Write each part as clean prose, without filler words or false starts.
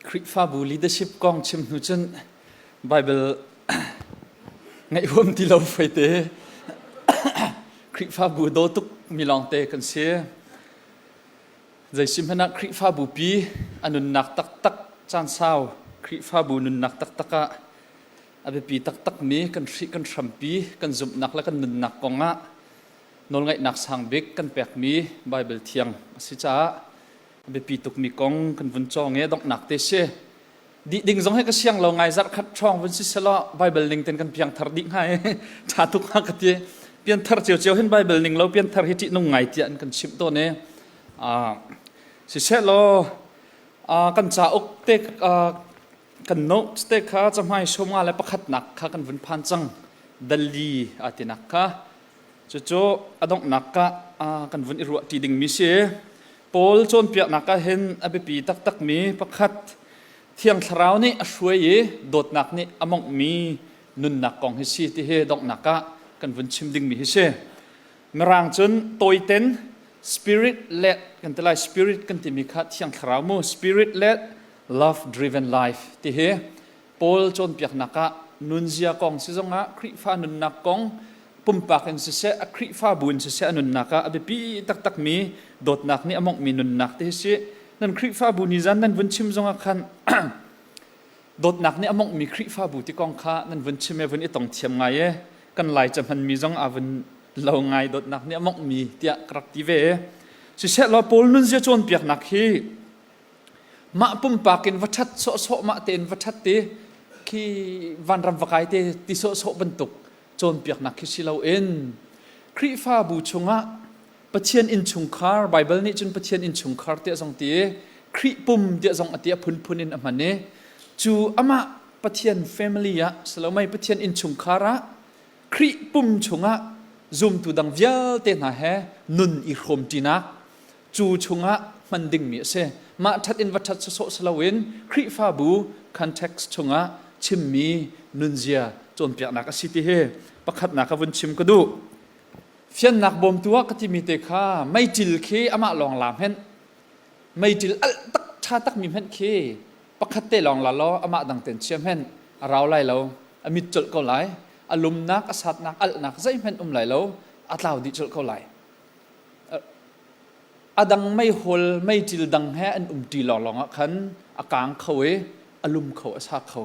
Khrihfabu leadership kong chim hnu cun Bible ngaih huam ti lo feite. Khrihfabu daw tuk mi lawngte kan si. Zei si hmanh ah Khrihfabu pi a nunnak taktak caan sau Khrihfabu nunnak taktak ah a biapi taktakmi kan hrih kan hrampi kan zumhnak le kan nunnak kong ah nawlngaihnak sang bik kan pekmi Bible thiang a si caah a biapi tukmi kong kan vun cawng i donghnak te si. Dih ding zong hi ka siang lo ngai zarh khat ṭhawng vun si selaw Bible ning ten kan piang thar dih hnga i ṭha tuk hnga ka ti. Pian thar ciocio hin Bible ning lo pian thar hi ṭihnung ngai tiah an kan chimh tawn i siseh law kan cauk te kan notes te kha cahmai sawmnga le pakhatnak kha kan vun phan cang dalli a tinak kha cucu a donghnak ka kan vun i ruah ṭi dingmi si. Paul cawnpiaknak ah hin a biapi taktakmi pakhat Thiang Thlarau nih a hruai i dawtnak nih a monghmi nunnak kong hi si ti hi donghnak ah kan vun chim dingmi hi si. Mirang cun tawiten spirit led kan ti lai spirit kan timi kha Thiang Thlarau mu spirit led love driven life ti hi Paul cawnpiaknak ah nunzia kong si zongah Khrihfa nunnak kong pumpak in siseh a Khrihfabu in siseh a nunnak ah a biapi taktakmi dawtnak nih a monghmi nunnak te hi si nan Khrihfabu nizan nan vun chim zongah khan dawtnak nih a monghmi Khrihfabu ti kong kha nan vun chim e vun i tong thiam ngai e kan lai ca hmanmi zong a vun lo ngai dawtnak nih a monghmi tiah ka rak ti ve siseh law Paul nunzia cawnpiaknak hi Mah pumpak in va ṭhat sawhsawh mah tein va ṭhat ti khi vanram va kai te ti sawhsawh bantuk cawnpiaknak khi si loin Khrihfabu chungah Pathian innchungkhar Baibal nih cun Pathian innchungkhar tiah zong ti i Khrih pum tiah zong a ti a phunphun in a hman i cu amah Pathian family ah silomei Pathian innchungkhar ah Khrih pum chungah zumtu dang vialte hna he nun i hrawmṭinak cu chungah hman dingmi a si. Mah ṭhat in va ṭhat sawsawh si loin Khrihfabu context chungah chimmi nunzia cawnpiaknak a si ti hi pakhatnak ka vun chim ka duh. Fiannak bawmtu ah ka timi te kha meiṭil khi amah lawng la hmenh meiṭil alh tak ṭha takmi hmenh khi pakhat te lawng la law amah dang ten chia hmenh a rau lai lo a mit colh ko lai a lumnak a satnak alhnak zeihmanh um lai lo a tlau dih colh ko lai A dang meihol meiṭil dang he an umṭi lawnglawng ah khan a kaang kho i a lum kho, a sa kho.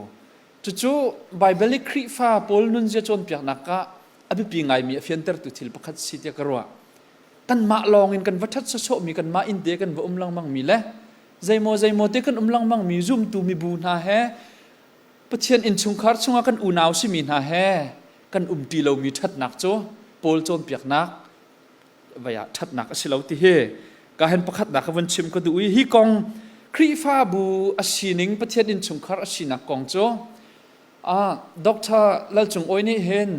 Cucu Baibal i Khrihfa pawl nunzia cawnpiaknak ah a biapi ngaimi a fiantertu thil pakhat si tiah ka ruah. Kanmah lawngin kan va ṭhat sawsawhmi, kanmah inn te kan va um lengmangmi le zeimaw zeimaw te kan um lengmangmi zumtu mibu hna he Pathian innchungkhar chungah kan unau simi hna he kan umṭi lomi ṭhatnak cu Paul cawnpiaknak vei ah ṭhatnak a si lo ti hi ka hen pakhatnak ka vun chim ka duh i hi kong Khrihfabu a sining Pathian innchungkhar a sinak kong cu Dr. Lal Cung Awi nih hin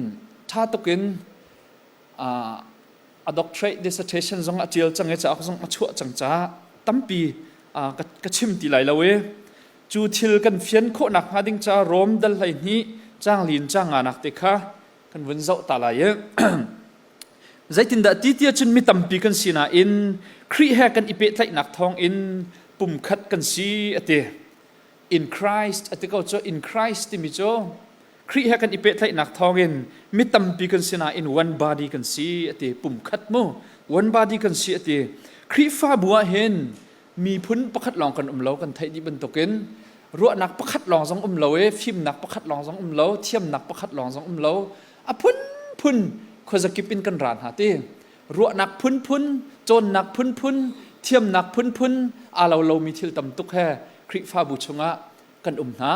ṭha tukin a doctorate dissertation zong a ṭial cang i cauk zong a chuah cang caah tampi ka chim ti lai lo i cu thil kan fian khawhnak hnga ding ca Rom dal 12 caang lin caang nganak te kha kan vun zoh ta lai i Zeitindah ti tiah cun mi tampi kan si nain Khrih he kan i pehtlaihnak thawngin pumkhat kan si a ti. In Christ a ti ko cu in Christ timi cu Khrih he kan i pehtlaihnak thawngin mi tampi kan si nain one body kan si a ti. Pumkhat mu one body kan si a ti. Khrihfabu ah hin miphun pakhat lawng kan um lo kan theih dih bantukin ruahnak pakhat lawng zong um lo i fimnak pakhat lawng zong um lo thiamnak pakhat lawng zong um lo a phunphun khuazakip in kan ra hna ti ruahnak phunphun cawnnak phunphun thiamnak phunphun aa lo lomi thil tam tuk he Khrihfabu chungah kan um hna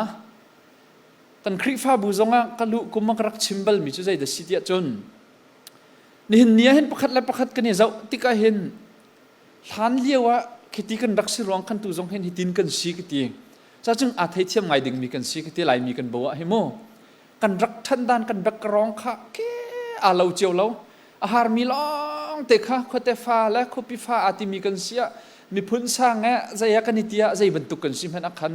kan Khrihfabu zongah ka luh kum ah ka rak chim balmi cu zeidah si tiah cun nihin ni ah hin pakhat le pakhat kan i zoh tikah hin hlan lio ah khiti kan rak si ruang khan tu zong hin hitin kan si ka ti cacung aa theithiam ngai dingmi kan si ka ti laimi kan bo ah hi mu kan rak ṭhan dan kan rak rawng kha ke aa lo cio lo a harmi lawng te kha khuate fa le khuapi fa aa timi kan si ah miphun sang eh zei ah kan i ti ah zei bantuk kan si hmanh ah khan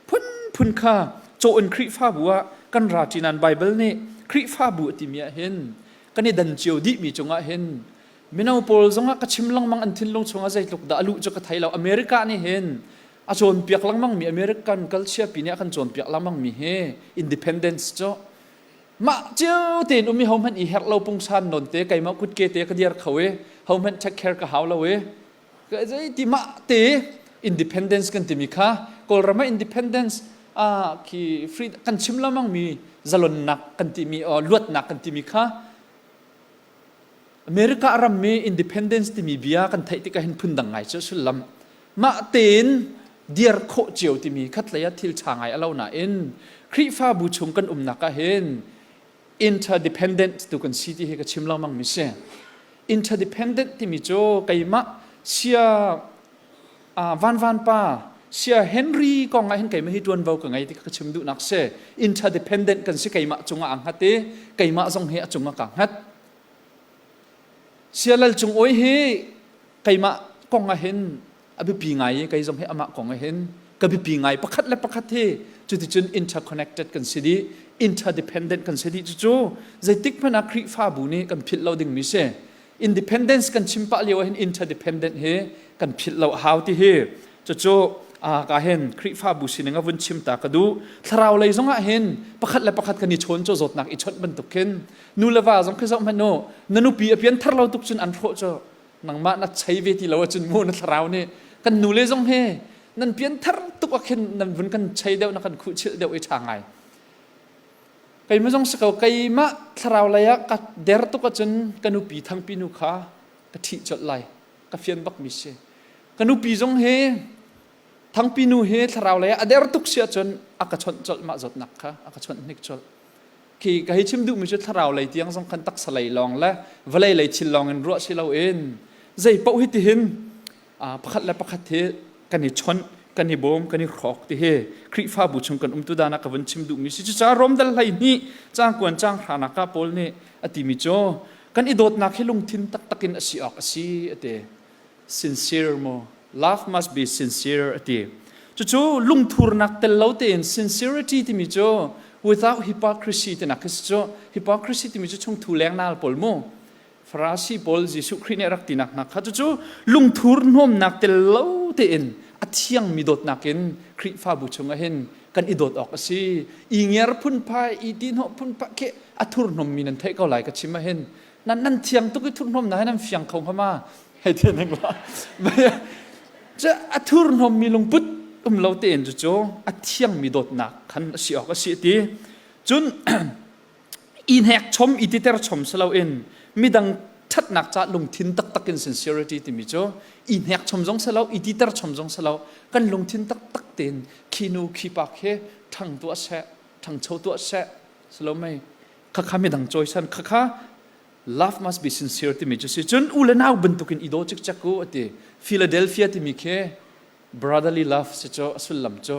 phunphun kha caw in Khrihfabu ah kan ra ṭi nain Baibal nih Khrihfabu a timi ah hin kan i dan cio dihmi cungah hin mino pawl zongah ka chim lengmang an thinlung chungah zeitluk dah a luh cu ka thei lo America nih hin A cawnpiak lengmang mi American culture pi nih a kan cawnpiak lengmang mi hi independence cu mah cio tein um i hohmanh i herh lo pungsan nawn te keimah kutke te ka diar kho i hohmanh take care ka hau lo i ti mah te independence kan timi kha Kawlram ah independence khi free kan chim lengmang mi zalonnak kan timi luatnak kan timi kha America ram i independence timi bia kan theih tikah hin phundang ngai cu sullam mah tein dir khawh cio timi khatlei ah thil ṭha ngai a lo nain Khrihfabu chung kan umnak ah hin interdependent tu kan si ti hi ka chim lengmang mi si. Interdependent timi cu keimah sia Van Van pa sia Henry kong ah hin keimah hi ṭuanvo ka ngei ti ka chim duhnak si. Interdependent kan si keimah cungah aa hngat i keimah zong hi a cungah kaa hngat. Sia Lal Cung Awi hi keimah kong ah hin a biapi ngai i kei zong hi amah kong ah hin ka biapi ngai pakhat le pakhat hi cuticun interconnected kan si dih interdependent kan si dih cucu zeitik hmanh ah Khrihfabu nih kan philh lo dingmi si independence kan chim pah lio ah hin interdependent hi kan philh lo a hau ti hi cucu ka hin Khrihfabu sining a vun chim ta ka duh thlarau lei zong ah hin pakhat le pakhat kan i chawn cu zawtnak i chawnh bantuk khin nu le va zong khi zoh hmanh u na nupi a pian thar lo tuk cun an hrawh cu nangmah na chei ve ti lo ahcun mu na thlarau nih kan nu le zong he nan pian thar tuk ah khin nan vun kan chei deuh na kan khuh chilh deuh i ṭha ngai keimah zong si ko keimah thlarau lei ah ka der tuk ahcun ka nupi thangpi nu kha ka ṭhih colh lai ka fian bak mi si ka nupi zong he thangpi nu he thlarau lei ah a der tuk si ahcun a ka chawnh colh mah zawtnak kha a ka chawnh hnik colh Khi ka hei chim duhmi cu thlarau lei tiang zong khan taksa lei lawng le vawlei lei thil lawng in ruah si loin zei paoh hi tihin pakhat le pakhat hi kan i chawnh kan i bawm kan i hrawk ti hi Khrihfabu chung kan umtu dan ah ka vun chim duhmi si cucaah Rom dal 12 caang kuan caang hranak ah Paul nih a timi cu kan i dawtnak hi lungthin taktak in a si awk a si a ti sincere mu love must be sincere a ti cucu lungthurnak tel lo tein sincerity timi cu without hypocrisy tinak khi cu hypocrisy timi cu chungthu lengnal pawl mu Farasi pawl Jesuh Khrih nih rak tinak hna kha cucu lungthur hnawmnak tel lo tein a thiangmi dawtnak in Khrihfabu chungah hin kan i dawt awk a si i ngiar phunphai i tihnawh phunphai khi a thurhnawmmi nan theih ko lai ka chim ah hin nan nan thiang tuk i thurhnawmnak hi nan fiang kho hnga ma hei ti ning la a thurhnawmmi lungput um lo tein cu a thiangmi dawtnak khan a si awk a si ti cun i hnek chom i titer chom si loin midang ṭhatnak ca lungthin taktak in sincerity timi cu i hnek chom zong si lo i titer chom zong si lo kan lungthin taktak tein khi nu khi pa khi ṭhang tuah seh ṭhangcho tuah seh si lo mei khakha midang cawisan khakha love must be sincere timi cu si cun u le nau bantukin i daw cikcek u ati Philadelphia timi khi brotherly love si cu a sullam cu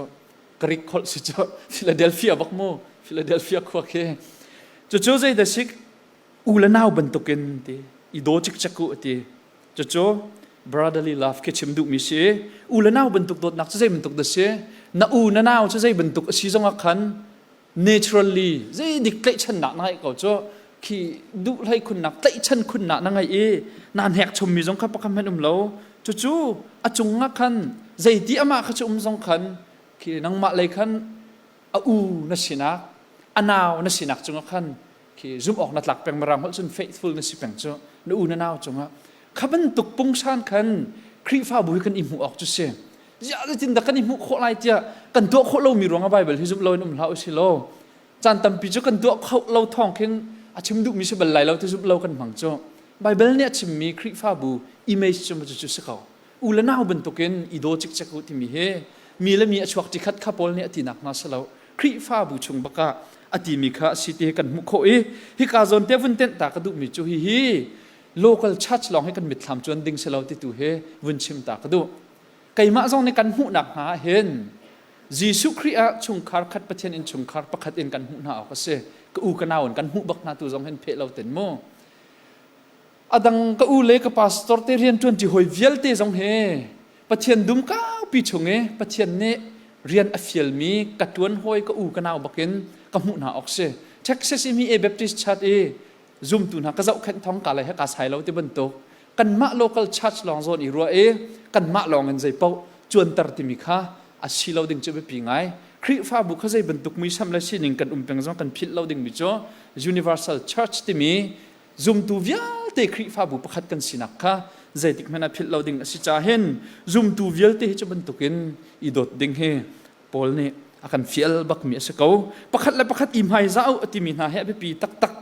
Greek holh si cu Philadelphia bak mu Philadelphia khua khi cucu zei da sik u le nau bantukin ti i daw cikcek u ati cucu brotherly love khi chim duhmi si u le nau bantuk dawtnak cu zei bantuk da si na u na nau cu zei bantuk a si zongah khan naturally zeidik tlaihchannak na ngeih ko cu khi duh hlei khunnak tlaihchan khunnak na ngeih i na hnek chommi zong kha pakhat hmanh um lo cucu a cung ah khan zeiti amah kha cu um zong khan khi nangmah lei khan a u na sinak a nau na sinak cungah khan khi zumh awk na tlak peng mirang holh cun faithful na si peng cu na u na nau cungah kha bantuk pungsan khan Khrihfabu hi kan i hmuh awk cu si ziah zeitin dah kan i hmuh khawh lai tiah kan tuah khawh lomi ruangah Baibal hi zumh loin um hlah usih law caan tampi cu kan tuah khawh lo thawng khin a chim duhmi si bal lai lo ti zumh lo kan hmang cu Baibal nih a chimmi Khrihfabu image cu cu si ko u le nau bantukin i daw cikcek u timi hi mi le mi a chuak ṭi khat kha Paul nih a tinak hna si lo Khrihfabu chung bakah a timi kha a si ti hi kan hmuh khawh i hika zawn te vun tenh ta ka duhmi cu hihi local church lawng hi kan mitthlam cuan ding si lo ti tu hi vun chim ta ka duh keimah zong nih kan hmuhnak hna ah hin Jesuh Khrih ah chungkhar khat Pathian in chungkhar pakhat in kan hmuh hna awk a si ka u ka nau in kan hmuh bak hna tu zong hin pheh lo ten mu adang ka u le ka pastor te rian ṭuan ṭi hawi vialte zong he Pathian dum kaupi chung i Pathian nih rian a fialmi ka ṭuan hawi ka u ka nau bakin ka hmuh hna awk si Texas i mi a Baptist Church i zumtu hna ka zohkhenh thong ka lei he ka sai lo ti bantuk kanmah local church lawng zawn i ruah i kanmah lawng in zei paoh cuanter timi kha A si lo ding cu biapi ngai. Khrihfabu kha zei bantuk muisam le sining kan um peng zong kan philh lo dingmi cu Universal Church timi zumtu vialte Khrihfabu pakhat kan sinak kha zeitik hmanh ah philh lo ding a si ca hin zumtu vialte hi cu bantukin i dawt ding hi Paul nih a kan fial bakmi a si ko. Pakhat le pakhat i hmaizah u a timi hna hi a biapi taktak.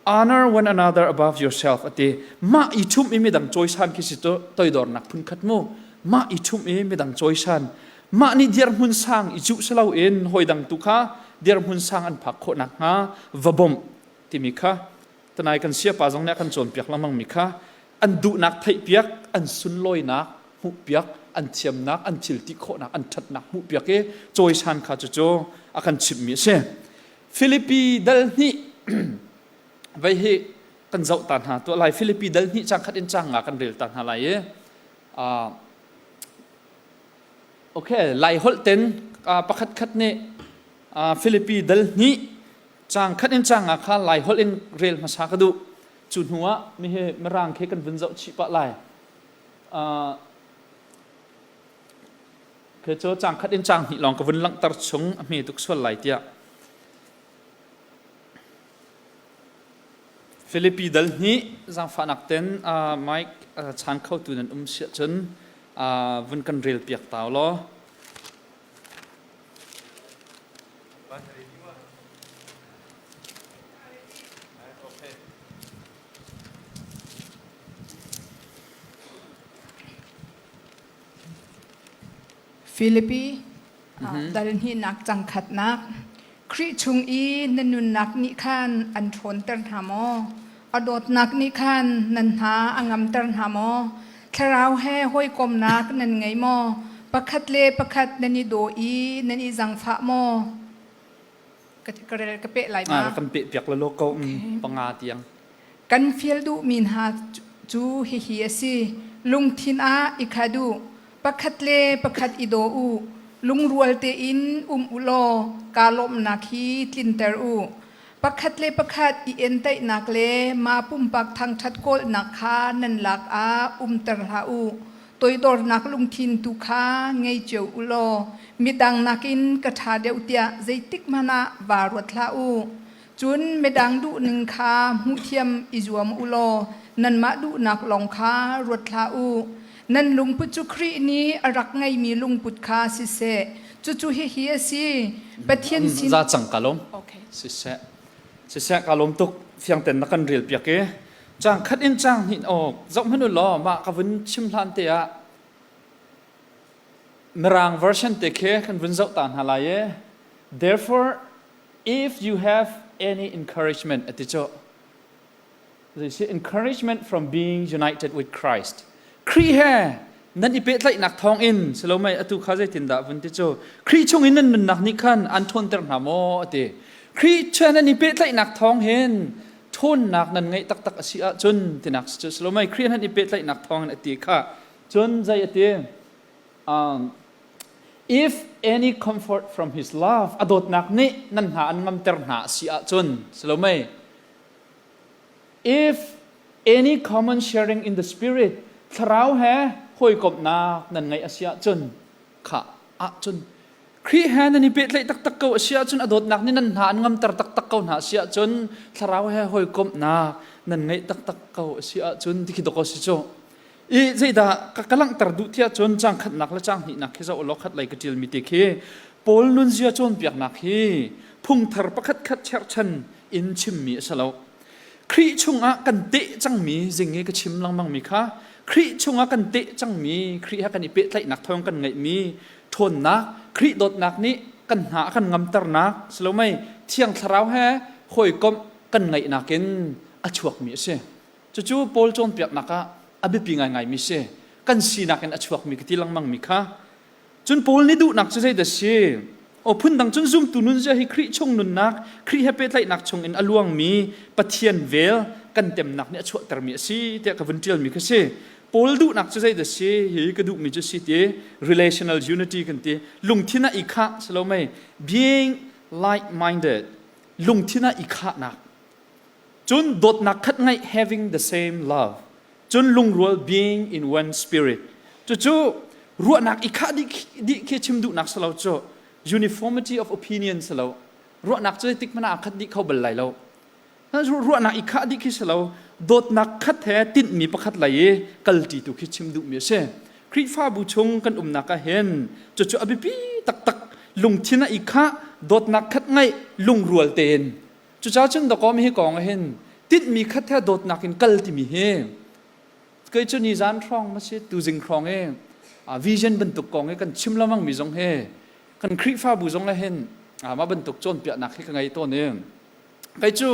Honor one another above yourself a ti. Mah i ṭhumh i midang cawisan khi si cu toidornak phunkhat mu. Mah i ṭhumh i midang cawisan. Mah nih dirhmun sang i cuh si loin hawidang tu kha dirhmun sang an phak khawh nakhnga va bawmh timi kha tanai kan siapa zong nih a kan cawnpiak lengmangmi kha an duhnak theihpiak, an sunlawinak hmuhpiak, an thiamnak, an thil ti khawhnak, an ṭhatnak hmuhpiak i cawisan kha cucu a kan chimhmi a si. Filipi dal hnih vei hi kan zoh ta hna tuah lai. Filipi dal hnih cang khat in cang nga kan rel ta hna lai i okay lai holh ten pakhat khat nih Filipi dal hnih cang khat in cang nga kha lai holh in rel hmasa ka duh. Cu hnu ah mihi mirang khi kan vun zoh chih pah lai. Khi cu cang khat in cang hnih lawng ka vun langhter chung a hme tuk sual lai tiah. Filipi dal hnih zaangfahnak ten Mike chan khotu nan um siah cun vun kan rel piak tau law. Filipi dal hnihnak cangkhatnak Khrih chung i na nunnak nih khan an ṭhawnter hna maw? A dawtnak nih khan nan hna a ngamter hna maw? Thlarau he hawikomnak nan ngei maw? Pakhat le pakhat nan i daw i nan i zangfah maw? Ka rel ka peh lai ma? Kan peh piak la ko panga tiang. Kan fial duhmi hna cu hihi a si. Lungthin ah i khat u. Pakhat le pakhat i daw u. Lungrual tein um u law kaa lawmhnak hi tlinter u. Pakhat le pakhat i entainak le mah pumpak thangṭhat kawlnak kha nan lak ah umter hlah u. Toidornak lungthin tu kha ngei cio u law midang nakin ka ṭha deuh tiah zeitikhmanh ah vaa ruat hlah u. Cun midang duhning kha hmuhthiam i zuam u law nanmah duhnak lawng kha ruat hlah u. Nan lungput cu Khrih nih a rak ngeimi lungput kha siseh. Cucu hihi a si. Pathian sin Za cang ka lawm. Okay. Siseh. Siseh ka lawm tuk. Fiangten na kan rel piak i cang khat in cang hnih awk zoh hmanh u law mah ka vun chim hlan te ah Mirang version te khi kan vun zoh ta hna lai i therefore if you have any encouragement ati cu si encouragement from being united with Christ Khrih he nan i pehtlaihnak thawng in silomei atu kha zeitindah vun ti cu Khrih chung in nan nunnak nih khan an ṭhawnter hna maw ati Khrih he nan i pehtlaihnak thawng hin ṭhawnnak nan ngeih taktak a si ahcun tinak cu silomei Khrih nan i pehtlaihnak thawng in ati kha cun zei ati if any comfort from his love a dawtnak nih nan hna an ngamter hna a si ahcun silomei If any common sharing in the spirit thlarau he hawikomhnak nan ngeih a si ahcun kha ahcun Khrih he nan i pehtlaih taktak ko a si ahcun a dawtnak nih nan hna an ngamter taktak ko hna a si ahcun thlarau he hawikomhnak nan ngeih taktak ko a si ahcun ti khi dawk a si cu i zeidah ka langhter duh ti ahcun cang khatnak le cang hnihnak khi zoh law khat lei ka ṭialmi te khi Paul nunzia cawnpiaknak hi phungthar pakhat khat cherhchan in chimmi a si lo. Khrih chungah kan teh cangmi zing i ka chim lengmangmi kha Khrih chungah kan teh cangmi Khrih he kan i pehtlaihnak thawng kan ngeihmi ṭhawnnak Khrih dawtnak nih kan hna a kan ngamternak silomei Thiang Thlarau he hawikomh kan ngeihnak in a chuakmi a si. Cucu Paul cawnpiaknak ah a biapi ngaingaimi si. Kan sinak in a chuakmi ka ti lengmangmi kha Cun Paul nih duhnak cu zeidah si? Aw phundang cun zumtu nunzia hi Khrih chung nunnak, Khrih he pehtlaihnak chung in a luangmi Pathian vel kan temnak nih a chuahtermi a si tiah ka vun ṭialmi kha si. Paul duhnak cu zeidah si? Hi ka duhmi cu si ti relational unity kan ti. Lungthin ah i khah si lo mei? Being like-minded. Lungthin ah i khahnak. Cun dawtnak khat ngaih having the same love. Cun lungrual being in one spirit. Cucu Ruahnak i khah dih dih khi chim duhnak si lo cu. Uniformity of opinion si lo. Ruahnak cu zeitik hmanh ah aa khat dih kho bal lai lo. Ruahnak i khah dih khi si lo. Dawtnak khat he tinhmi pakhat lei i kalṭi tu khi chim duhmi a si. Khrihfabu chung kan umnak ah hin cucu a biapi taktak lungthin ah i khah dawtnak khat ngeih lungrual tein cucaah cun dawkaw mi hi kong ah hin tinhmi khat he dawtnak in kal timi hi kei cu nizan hrawng ma si tuzing hrawng i vision bantuk kong i kan chim lengmang mi zong hi kan Khrihfabu zong ah hin mah bantuk cawnpiaknak hi ka ngei tawn i kei cu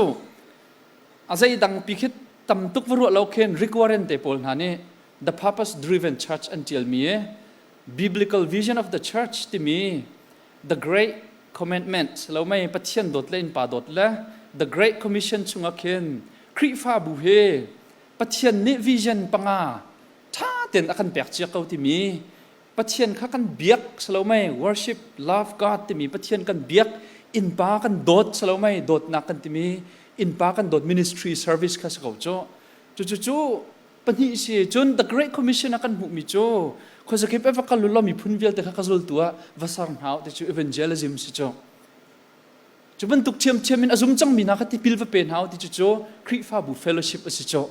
a zeidang pi khi tam tuk va ruah lo khin Rick Warren te pawl hna nih The Purpose Driven Church an ṭialmi i Biblical Vision of the Church timi The Great Commandment lo mei Pathian dawt le innpa dawt le The Great Commission chungah khin Khrihfabu hi Pathian nih vision panga ṭha tein a kan pek cia ko timi Pathian kha kan biak salomei worship love God timi Pathian kan biak innpa kan dawt salomei dawtnak kan timi innpa kan dawt ministry service kha si ko cu cu cu cu pahnih si cun the great commission a kan hmuhmi cu khuazakip va kal ulaw miphun vialte kha ka zultu ah va ser hna u ti cu evangelism si cu cu bantuk ṭhiamṭhiam in a zum cangmi hna kha tipil va pe hna u ti cu cu Khrihfabu fellowship a si cu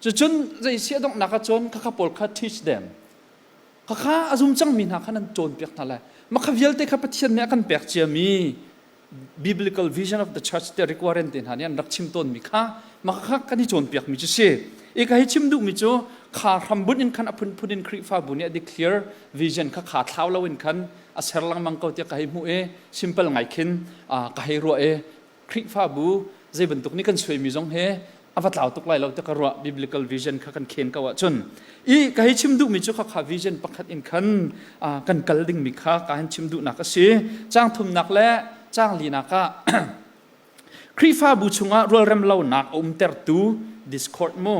cucun zei si a donghnak ah cun khakha pawl kha teach them khakha a zum cangmi hna kha nan cawnpiak hna lai mah kha vialte kha Pathian nih a kan pek ciami biblical vision of the church te requirement te hna nih an rak chim tawnmi kha mah kha kan i cawnpiakmi cu si i ka hi chim duhmi cu kha hrambunh in khan a phunphun in Khrihfabu nih a declare vision kha kha thlau lo in khan a ser lengmang ko tiah ka hei hmuh i simple ngai khin ka hei ruah i Khrihfabu zei bantuk nih kan suaimi zong he a va tlau tuk lai lo tiah ka ruah biblical vision kha kan khen ko ahcun i ka hei chim duhmi cu khakha vision pakhat in khan kan kal dingmi kha ka han chim duhnak a si caang thumnak le caang linak ah Khrihfabu chungah rualrem lonak a umtertu discord mu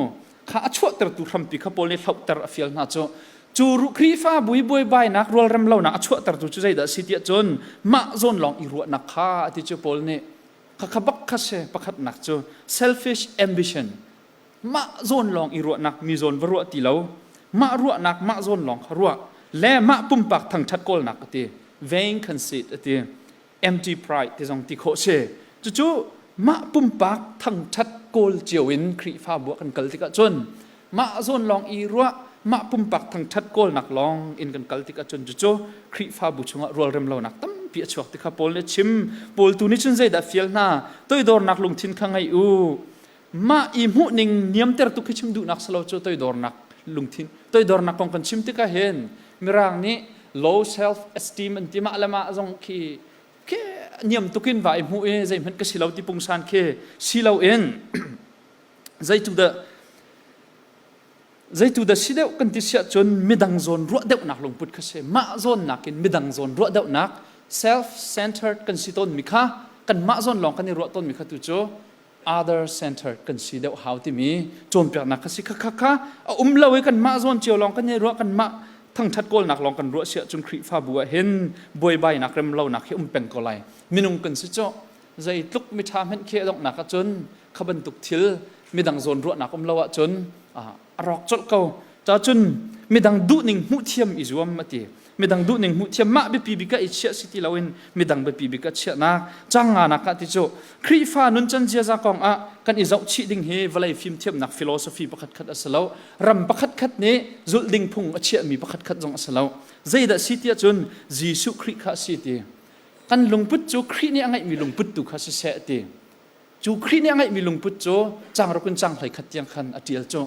kha a chuahtertu hrampi kha Paul nih hlohter a fial hna cu cu Khrihfabu i buaibainak rualrem lonak a chuahtertu cu zeidah a si tiah cun mah zawn lawng i ruahnak kha a ti cu Paul nih Khakha bak kha si pakhatnak cu selfish ambition mah zawn lawng i ruahnak mi zawn va ruah ti lo mah ruahnak mah zawn lawng kha ruah le mah pumpak thangṭhat kawlnak a ti vain conceit a ti empty pride ti zong ti khawh si cucu mah pumpak thangṭhat kawl cio in Khrihfabu ah kan kal tikah cun mah zawn lawng i ruah mah pumpak thangṭhat kawlnak lawng in kan kal tikah cun cucu Khrihfabu chungah rualrem lonak tampi a chuak ti kha Paul nih a chim Paul tu nih cun zeidah fial hna toidornak lungthin kha ngei u mah i hmuhning niamter tuk khi chim duhnak si lo cu toidornak lungthin toidornak kong kan chim tikah hin mirang nih low self esteem an ti mah le mah zong khi khi niam tukin va i hmuh i zeihmanh ka si lo ti pungsan khi si lo in Zeitu dah zeitu dah si deuh kan ti siah cun midang zawn ruah deuhnak lungput kha si. Mah zawn nakin midang zawn ruah deuhnak self-centered kan si tawnmi kha kanmah zawn lawng kan i ruah tawnmi kha tu cu other centered kan si deuh hau timi cawnpiaknak kha si kha kha kha a um lo i kanmah zawn cio lawng kan i ruah kanmah thangthat kawlnak lawng kan ruah siah cun Khrihfabu ah hin buaibainak remlonak hi um peng ko lai minung kan si cu zeitluk miṭha hmanh khi a donghnak ahcun kha bantuk thil midang zawn ruahnak um lo ahcun a rawk colh ko ca cun midang duhning hmuh thiam i zuam a ti midang duhning hmuh thiam mah biapi bik ah i chiah si ti loin midang biapi bik ah chiahnak cang nganak ah ti cu Khrihfa nuncan ziaza kong ah kan i zohchih ding hi vawlei fimthiamnak philosophy pakhat khat a si lo ram pakhat khat nih zulh ding phung a chiahmi pakhat khat zong a si lo zeidah si tiah cun Jesuh Khrih kha a si ti kan lungput cu Khrih nih a ngeihmi lungput tu kha siseh ti cu Khrih nih a ngeihmi lungput cu changruk in chang 11 tiang khan a ṭial cu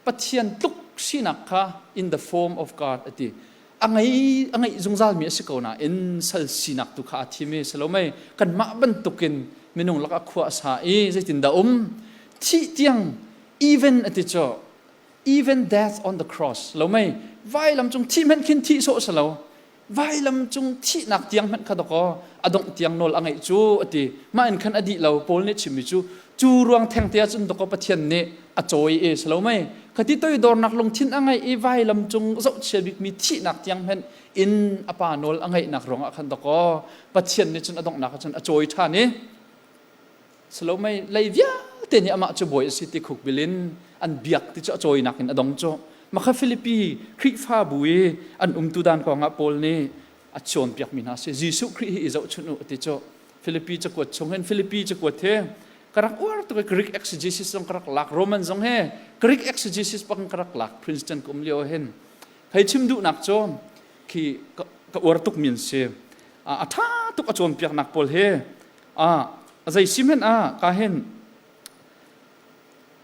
Pathian tluk sinak kha in the form of God a ti a ngei a ngeih zungzalmi a si ko nain sal sinak tu kha a thim i salomei kanmah bantukin minung lakah khua a sa i zeitindah um thih tiang even a ti cu even death on the cross lo mei vailam cung thih hmanh khin thih sawh salo vailam cung thihnak tiang hmanh kha dakaw a dongh tiang nawl a ngeih cu a ti mah in khan a dih lo Paul nih chimmi cu cu ruang theng te ah cun dakaw Pathian nih a cawi i si lo mei khati toidornak lungthin a ngeih i vailam cung zohchia bikmi thihnak tiang hmanh in a pa nawl a ngeihnak ruangah khan dakaw Pathian nih cun a donghnak ah cun a cawi ṭhan i Salomei lei vialte nih amah cu bawi a si ti khukbil in an biak ti cu a cawinak in a dong cu. Makha Filipi Khrihfabu i an umtu dan kongah Paul nih a cawnpiakmi hna si. Jesuh Khrih hi i zohchunh u ti cu Filipi cakuat chung hin Filipi cakuat he ka rak uar tuk i Greek exegesis zong ka rak lak Roman zong he Greek exegesis bak in ka rak lak Princeton ka um lio hin hei chim duhnak cu khi ka uar tuk mi an si. A ṭha tuk a cawnpiaknak pawl he a zei si hmanh ah ka hin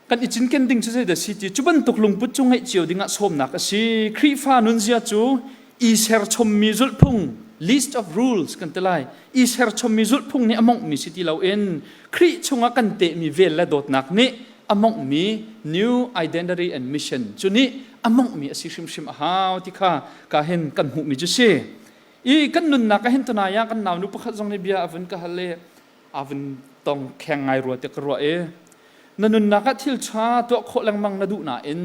kan i cinken ding cu zeidah si ti cu bantuk lungput cu ngeih cio dingah sawmnak a si. Khrihfa nunzia cu i serchommi zulhphung list of rules kan ti lai i serchommi zulhphung nih a monghmi si ti loin Khrih chungah kan tehmi vel le dawtnak nih a monghmi new identity and mission cu nih a monghmi a si hrimhrim a hau ti kha ka hin kan hmuhmi cu si. I kan nunnak ah hin tunai ah kan naunu pakhat zong nih bia a vun ka hal i a vun tong kheng ngai rua tiah ka ruah i na nunnak ah thil ṭha tuah khawh lengmang na duh nain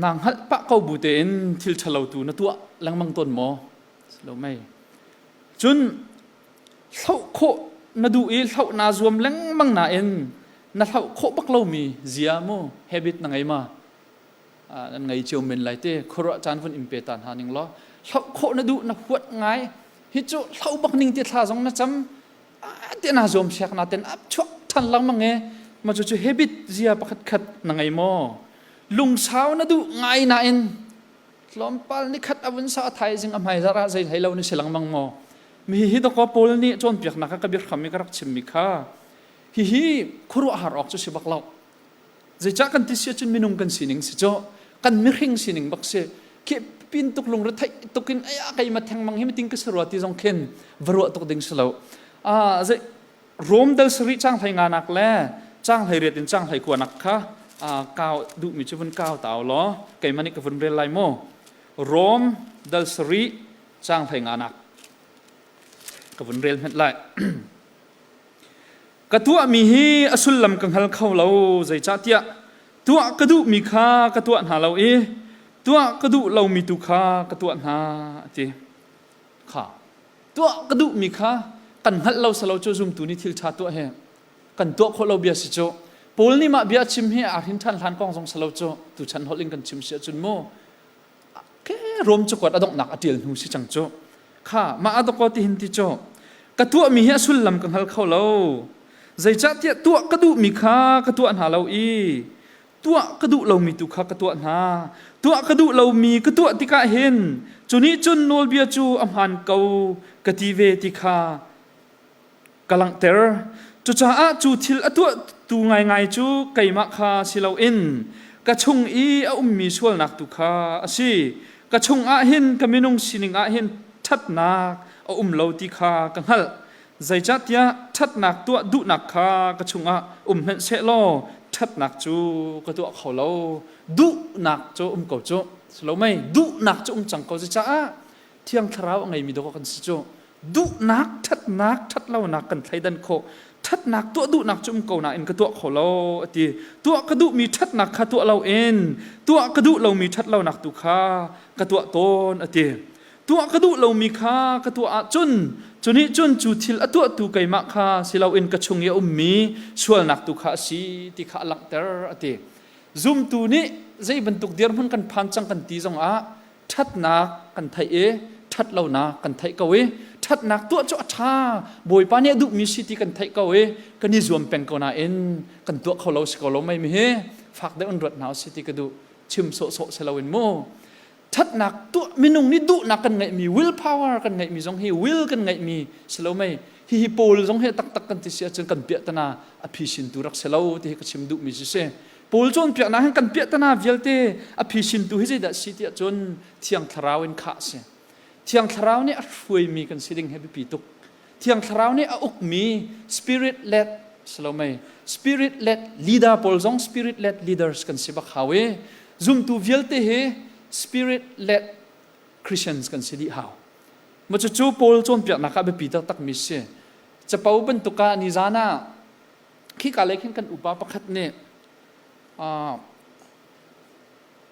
naa hngalh pah ko bu tein thil ṭhalo tu na tuah lengmang tawn maw? Lo mei. Cun hloh khawh na duh i hloh naa zuam lengmang nain na hloh khawh bak lomi zia mu habit na ngei ma? Nan ngei cio men lai te khuaruah caan vun in pe ta hna ning law hloh khawh na duh na huat ngai hi cu hloh bak ning ti thla zong na cam te na zuam siak na ten ap chuak than lengmang e ma cu cu habit zia pakhat khat na ngei maw lungsau na duh ngai nain tlawmpal ni khat avun sa thaizing a hmai zara zei hlei lo ni si lengmang maw mi hi dakaw paul nih cawnpiaknak ka bir kham i ka rak chim mi kha hihi khuaruahhar awk cu si bak lo. Zeicah kan ti si ahcun minung kan sining si cu kan mihring sining bak si. Khi pin tuk lungre theih tuk in ai keima thengmang hi miting ka si rua ti zong khin va ruah tuk ding si lo. Zei Rom dal sarih chang hlei nga nak le chang hlei riat in chang hlei kua nak kha kau duhmi cu vun kau tau law keimah nih ka vun rel lai mu. Rom dal sarih chang hlei nga nak ka vun rel hmet lai. Ka tuahmi hi a sullam ka hngal kho lo, zeicahtiah tuah ka duhmi kha ka tuah hna lo i tuah ka duh lomi tu kha ka tuah hna, a ti. Kha tuah ka duhmi kha kan hngalh lo salo cu zumtu nih thil ṭha tuah hi kan tuah khawh lo bia si cu. Paul nih mah bia a chim hi aa hrin ṭhan hlan kong zong salo cu tuchan holh in kan chim si ahcun mu ke Rom cakuat a donghnak a ṭial hnu si cang cu. Kha mah a dawkaw ti hin ti cu ka tuahmi hi a sullam ka hngal kho lo. Zeicahtiah tuah ka duhmi kha ka tuah hna lo i tuah ka duh lomi tu kha ka tuah hna. Tuah ka duh lomi ka tuah tikah hin cu nih cun nawlbia cu a hmaan ko ka ti ve ti kha ka langhter. Cucaah cu thil a tuahtu ngaingai cu keimah kha si loin ka chung i a ummi sualnak tu kha a si. Ka chungah hin ka minung sining ah hin ṭhatnak a um lo ti kha ka hngalh. Zeicahtiah ṭhatnak tuah duhnak kha ka chungah um hmanh sehlaw ṭhatnak cu ka tuah kho lo. Duhnak cu um ko cu. Si lo mei? Duhnak cu um cang ko. Zeicah Thiang Thlarau a ngeimi dawh kan si cu. Duhnak ṭhatnak ṭhatlonak kan thleidan khawh. Ṭhatnak tuah duhnak cu um ko nain ka tuah kho lo a ti. Tuah ka duhmi ṭhatnak kha tuah loin tuah ka duh lomi ṭhatlonak tu kha ka tuah tawn a ti. Tuah ka duh lomi kha ka tuah ahcun cu nih cun cu thil a tuahtu keimah kha si loin ka chung i a ummi sualnak tu kha a si ti kha a langhter a ti. Zumtu nih zei bantuk dirhmun kan phan cang kan ti zongah ṭhatnak kan theih i ṭhatlonak kan theih ko i ṭhatnak tuah cu a ṭha Bawipa nih a duhmi si ti kan theih ko i kan i zuam peng ko nain kan tuah kho lo si ko lo mei mi hi fak deuh in ruat hna usih ti ka duh chim sawhsawh si loin mu ṭhatnak tuah minung nih duhnak kan ngeihmi will power kan ngeihmi zong hi will kan ngeihmi si lo mei hihi Paul zong hi taktak kan ti si ahcun kan piahtana a phisin tu rak si lo ti hi ka chim duhmi si si Paul cawnpiaknak hin kan piahtana vialte a phisintu hi zeidah si tiah cun Thiang Thlarau in khah a si. Thiang Thlarau nih a hruaimi kan si ding hi biapi tuk. Thiang Thlarau nih a ukmi spirit led salomei spirit led leader pawl zong spirit led leaders kan si bak hau i zumtu vialte hi spirit led Christians kan si dih hau. Ma cucu Paul cawnpiaknak ah biapi taktakmi si. Capo bantuk ah nizan ah Khika lei khin kan upa pakhat nih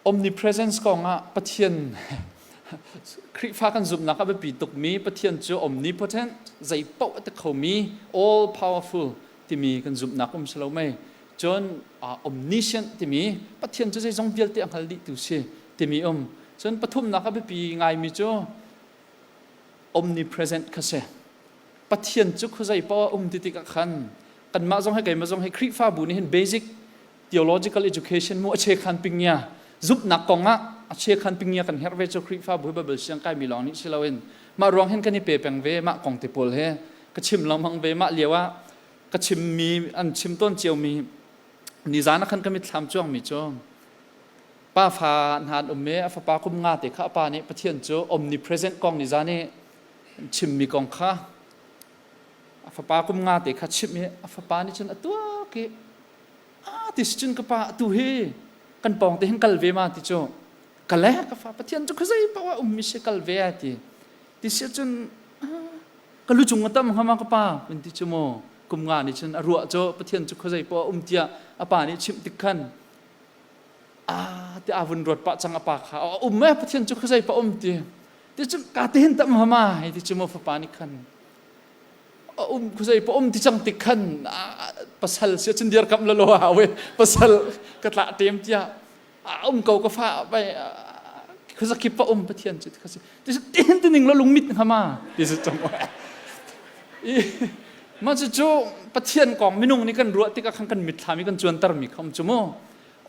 omnipresence kong ah Pathian Khrihfa kan zumhnak a biapi tukmi Pathian cu omnipotent zei paoh a ti khomi all powerful timi kan zumhnak um si lo mei. Cun omniscient timi Pathian cu zeizong vialte a hngal dihtu si timi um. Cun pathumnak a biapi ngaimi cu omnipresent kha si. Pathian cu khuazei paoh a um ti tikah khan kanmah zong he keimah zong he Khrihfabu nih hin basic theological education mu a che khan pingya zumhnak kong ah a che khan pingya kan herh ve cu Khrihfabu hi Bible siang kaimi lawng nih si loin mah ruang hin kan i pe peng ve mah kong te pawl he ka chim lengmang ve. Mah lio ah ka chimmi an chim tawn ciomi nizan ah khan ka mitthlam cuangmi cu pa fa hna an um i a fapa kum nga te kha a pa nih Pathian cu omnipresent kong nizan i chimmi kong kha a fapa kum nga te kha chimh i a fapa nih cun a tuak i a ti si cun ka pa atu hi kan pawng te hin kal ve ma ti cu kale ka fa Pathian cu khuazei paoh ah ummi si kal ve a ti ti si cun ka lu cung a tam hnga ma ka pa kan ti cu mu kum nga nih cun a ruah cu Pathian cu khuazei paoh um tiah a pa nih chimh tik khan a ti a vun ruat pah cang a pa kha a um e Pathian cu khuazei paoh um ti ti cu ka te hin tam hnga ma hei ti cu mu fapa nih khan a um khuazei paoh um ti cang tik khan pasal si cun dir kam lo ha we pasal ka tla tem tiah a um ko ka fa vai khuazakip pa um Pathian cu khasi ti tin tining lo lungmit ngama ti si chong i ma cu cu Pathian kong minung nih kan ruah tikah khan kan mitthlam i kan cuanter mi khom cu mu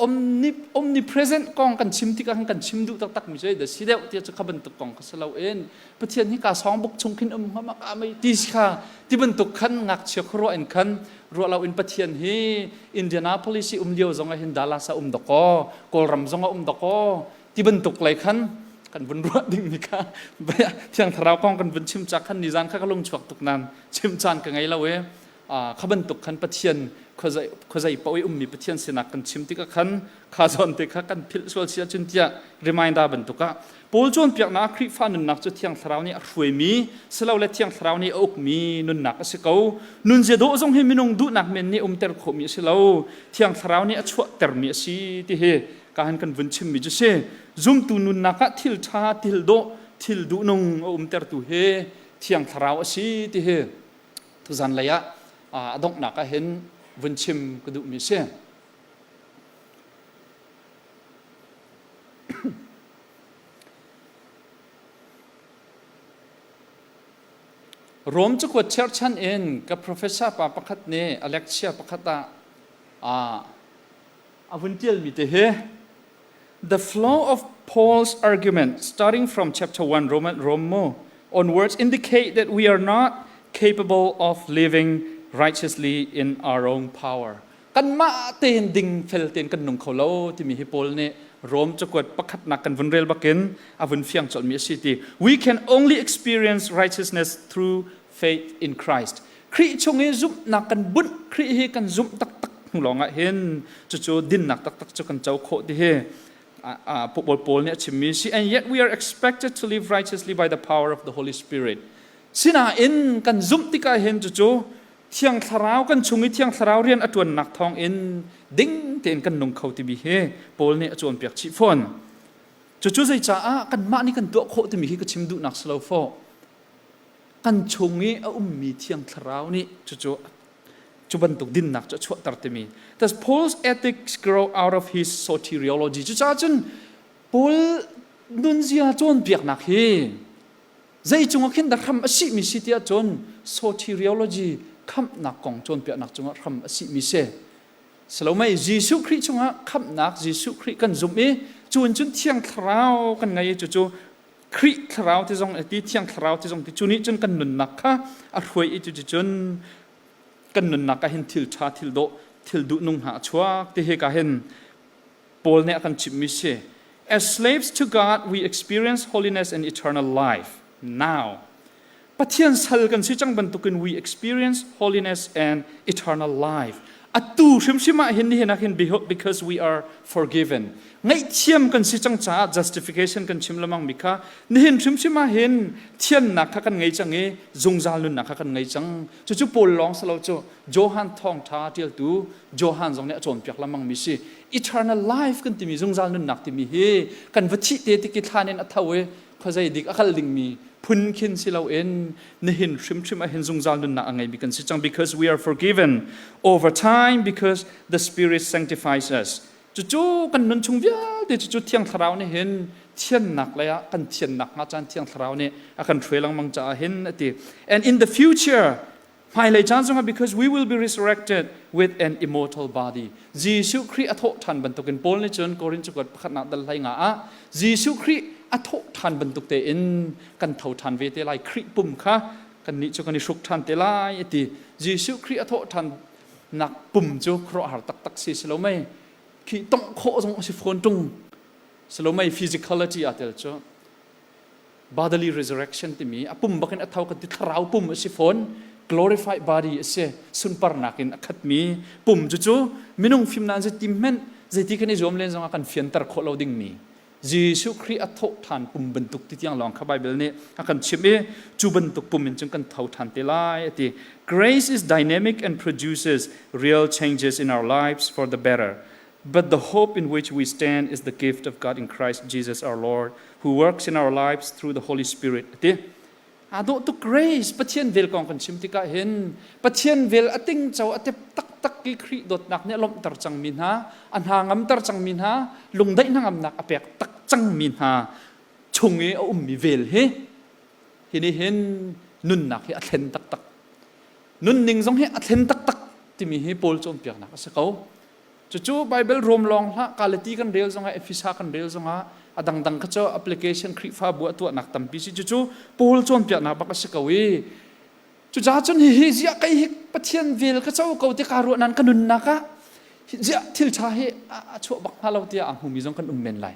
omni omnipresent kong kan chim tikah khan kan chim duh taktak mi cu da si deuh ti cu kha bantuk kong kha si lo in Pathian hi ka song buk chung khin um ngama ka mei ti kha ti bantuk khan ngakchia khuaruah in khan ruah lo in Pathian hi Indianapolis i um lio zong ah hin Dallas ah um dakaw Kawlram zong ah um dakaw ti bantuk lei khan kan vun ruah ding mi kha thiang thlarau kong kan vun chim cak khan nizan kha ka lung chuak tuk nan chim caan ka ngei lo e kha bantuk khan Pathian khuazei paoh i ummi Pathian sinak kan chim tikah khan kha zawn te kha kan philh sual si ahcun tiah reminder bantuk ah Paul cawnpiaknak Khrihfa nunnak cu Thiang Thlarau nih a hruaimi silole Thiang Thlarau nih a ukmi nunnak a si ko. Nunzia dawh zong hi minung duhnak men nih umter khawhmi a si lo. Thiang Thlarau nih a chuahtermi a si ti hi ka han kan vun chimmi cu si. Zumtu nunnak ah thil ṭha, thil dawh, thil duhnung a umtertu hi Thiang Thlarau a si ti hi tuzan lei ah a donghnak ah hin vun chim ka duhmi a si. Rom cakuat cherhchan in ka professor pa pakhat nih a lecture pakhat ah a vun tialmi te hi The flow of Paul's argument starting from chapter 1 Roman Romo onwards indicate that we are not capable of living righteously in our own power. Kanmah tein dingfel tein kan nung kho lo timi hi Paul nih Rom cakuat pakhatnak kan vun rel bakin a vun fiang colhmi a si ti. We can only experience righteousness through faith in Christ. Khrih chung i zumhnak kan bunh Khrih hi kan zumh taktak hnu lawngah hin cucu dinnak taktak cu kan co khawh ti hi Paul Paul nih a chimmi si. And yet we are expected to live righteously by the power of the Holy Spirit. Sinain kan zumh tikah hin cucu Thiang Thlarau kan chung i Thiang Thlarau rian a ṭuannak thawngin ding tein kan nung kho timi hi Paul nih a cawnpiak chih fawn. Cucu zeicaah kanmah nih kan tuah khawh timi hi ka chim duhnak si lo fawh. Kan chung i a ummi Thiang Thlarau nih cucu cu bantuk dinnak cu a chuahter timi. Thus Paul's ethics grow out of his soteriology. Cucaah cun Paul nunzia cawnpiaknak hi Zei cungah khin dah hram a sihmi si tiah cun soteriology khamhnak kong cawnpiaknak cungah hram a sihmi si. Salomei Jesuh Khrih chungah khamhnak Jesuh Khrih kan zumh i cu in cun Thiang Thlarau kan ngei i cucu Khrih Thlarau ti zong ti Thiang Thlarau ti zong ti cu nih cun kan nunnak kha a hruai i cuticun kan nunnak ah hin thil ṭha thil dawh thil duhnung hna a chuak ti hi ka hin Paul nih a kan chimhmi si. As slaves to God, we experience holiness and eternal life now. Pathian sal kan si cang bantukin we experience holiness and eternal life. Atu hrimhrim ah hin nihin ah hin because we are forgiven. Ngaihthiam kan si cang caah justification kan chim lamang mi kha nihin hrimhrim ah hin thiannak kha kan ngei cang i zungzal nunnak kha kan ngei cang. Cucu Paul lawng si lo cu Johan thawngṭha ṭialtu Johan zong nih a cawnpiak lengmang mi si. Eternal life kan timi zungzal nunnak timi hi kan va thih te tik i thlan in a tho i Khuazei dik a kal dingmi phun khin si loin nihin hrimhrim ah hin zungzal nunnak a ngeimi kan si cang because we are forgiven over time because the Spirit sanctifies us. Cucu kan nun chung vialte cucu Thiang Thlarau nih hin thiannak lei ah kan thiannak hnga caan Thiang Thlarau nih a kan hruai lengmang caah hin a ti. And in the future, hmailei caan zongah because we will be resurrected with an immortal body. Jesuh Khrih a thawh ṭhan bantukin Paul nih cun Korin cakuat pakhatnak dal hlei nga ah Jesuh Khrih a thawh ṭhan bantuk tein kan tho ṭhan ve te lai Khrih pum kha kannih cu kan i hruk ṭhan te lai a ti. Jesuh Khrih a thawh ṭhan nak pum cu khuaruahhar taktak si si lo mei khi tongh khawh zong a si fawn ṭung si lo mei physicality aa tel cu bodily resurrection timi a pum bakin a tho kan ti thlarau pum a si fawn glorified body a si sunparnak in a khatmi pum cu cu minung fimnak zeiti hmanh zeiti kan i zuam len zongah kan fianter khawh lo dingmi Jesuh Khrih a thawh ṭhan pum bantuk ti tiang lawng kha Bible nih a kan chimh i cu bantuk pum in cun kan tho ṭhan te lai a ti. Grace is dynamic and produces real changes in our lives for the better. But the hope in which we stand is the gift of God in Christ Jesus our Lord, who works in our lives through the Holy Spirit. A ti. Aa dawh tuk grace Pathian vel kong kan chim tikah hin Pathian vel a tingco a tep taktak i Khrih dawtnak nih a lawmhter cangmi hna a hna ngamter cangmi hna lungdaih hnangamnak a pek tak cangmi hna chung i a ummi vel hi hi nih hin nunnak hi a thlen taktak nunning zong hi a thlen taktak timi hi Paul cawnpiaknak a si ko Cucu Bible Rom lawng hlah Galati kan rel zongah Efesa kan rel zongah a dangdang kha cu application Khrihfabu a tuahnak tampi si cucu Paul cawnpiaknak bak a si ko i cucaah cun hihi ziah kei hi Pathian vel ka co ko ti kaa ruah nan ka nunnak ah ziah thil ṭha hi a chuah bak hnga lo tiah a hmumi zong kan um men lai.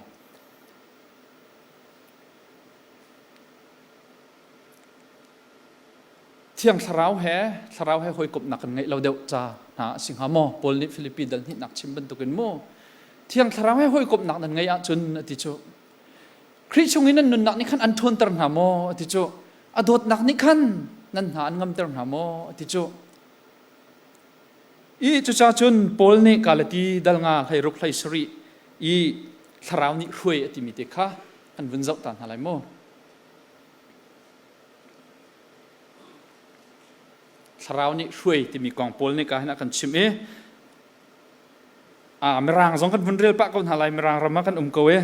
Thiang Thlarau he Thlarau he hawikomhnak kan ngeih lo deuh ca hna a si hnga maw? Paul nih Filipi dal hnihnak chim bantukin mu Thiang Thlarau he hawikomhnak nan ngeih ahcun a ti cu. Khrih chung i nan nunnak nih khan an ṭhawnter hna maw? a ti cu. A dawtnak nih khan nan hna an ngamter hna maw? a ti cu. I cucaah cun Paul nih Galati dal nga hlei ruk hlei sarih i Thlarau nih hruai a timi te kha an vun zoh ta hna lai mu. Thlarau nih hruai timi kong Paul nih ka hin a kan chimh i Mirang zong kan vun rel pah ko hna lai Mirang ram ah kan um ko i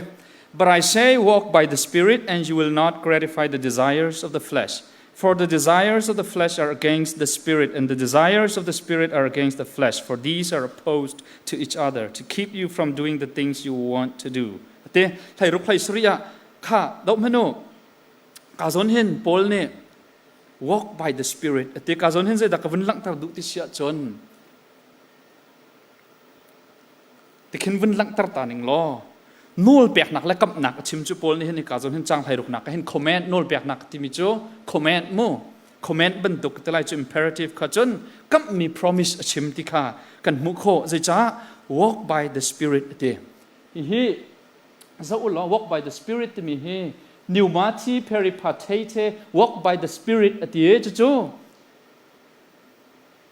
But I say walk by the Spirit and you will not gratify the desires of the flesh. For the desires of the flesh are against the Spirit, and the desires of the Spirit are against the flesh, for these are opposed to each other to keep you from doing the things you want to do. Te hlei ruk hlei sari ah kha doh hmanu Ka zawn hin Paul nih walk by the Spirit a ti. Ka zawn hin zeidah ka vun langhter duh ti si ahcun tikhin vun langhter ta ning law nawl peknak le kamhnak a chim cu Paul nih hin ka zawn hin cang hlei ruknak ah hin command nawl peknak timi cu command mu command bantuk te lai cu imperative kha cun kamhmi promise a chim ti kha kan hmuh khawh zeicah walk by the Spirit a ti hihi zoh u law walk by the spirit timi hi pneumati peripateite walk by the spirit a ti cucu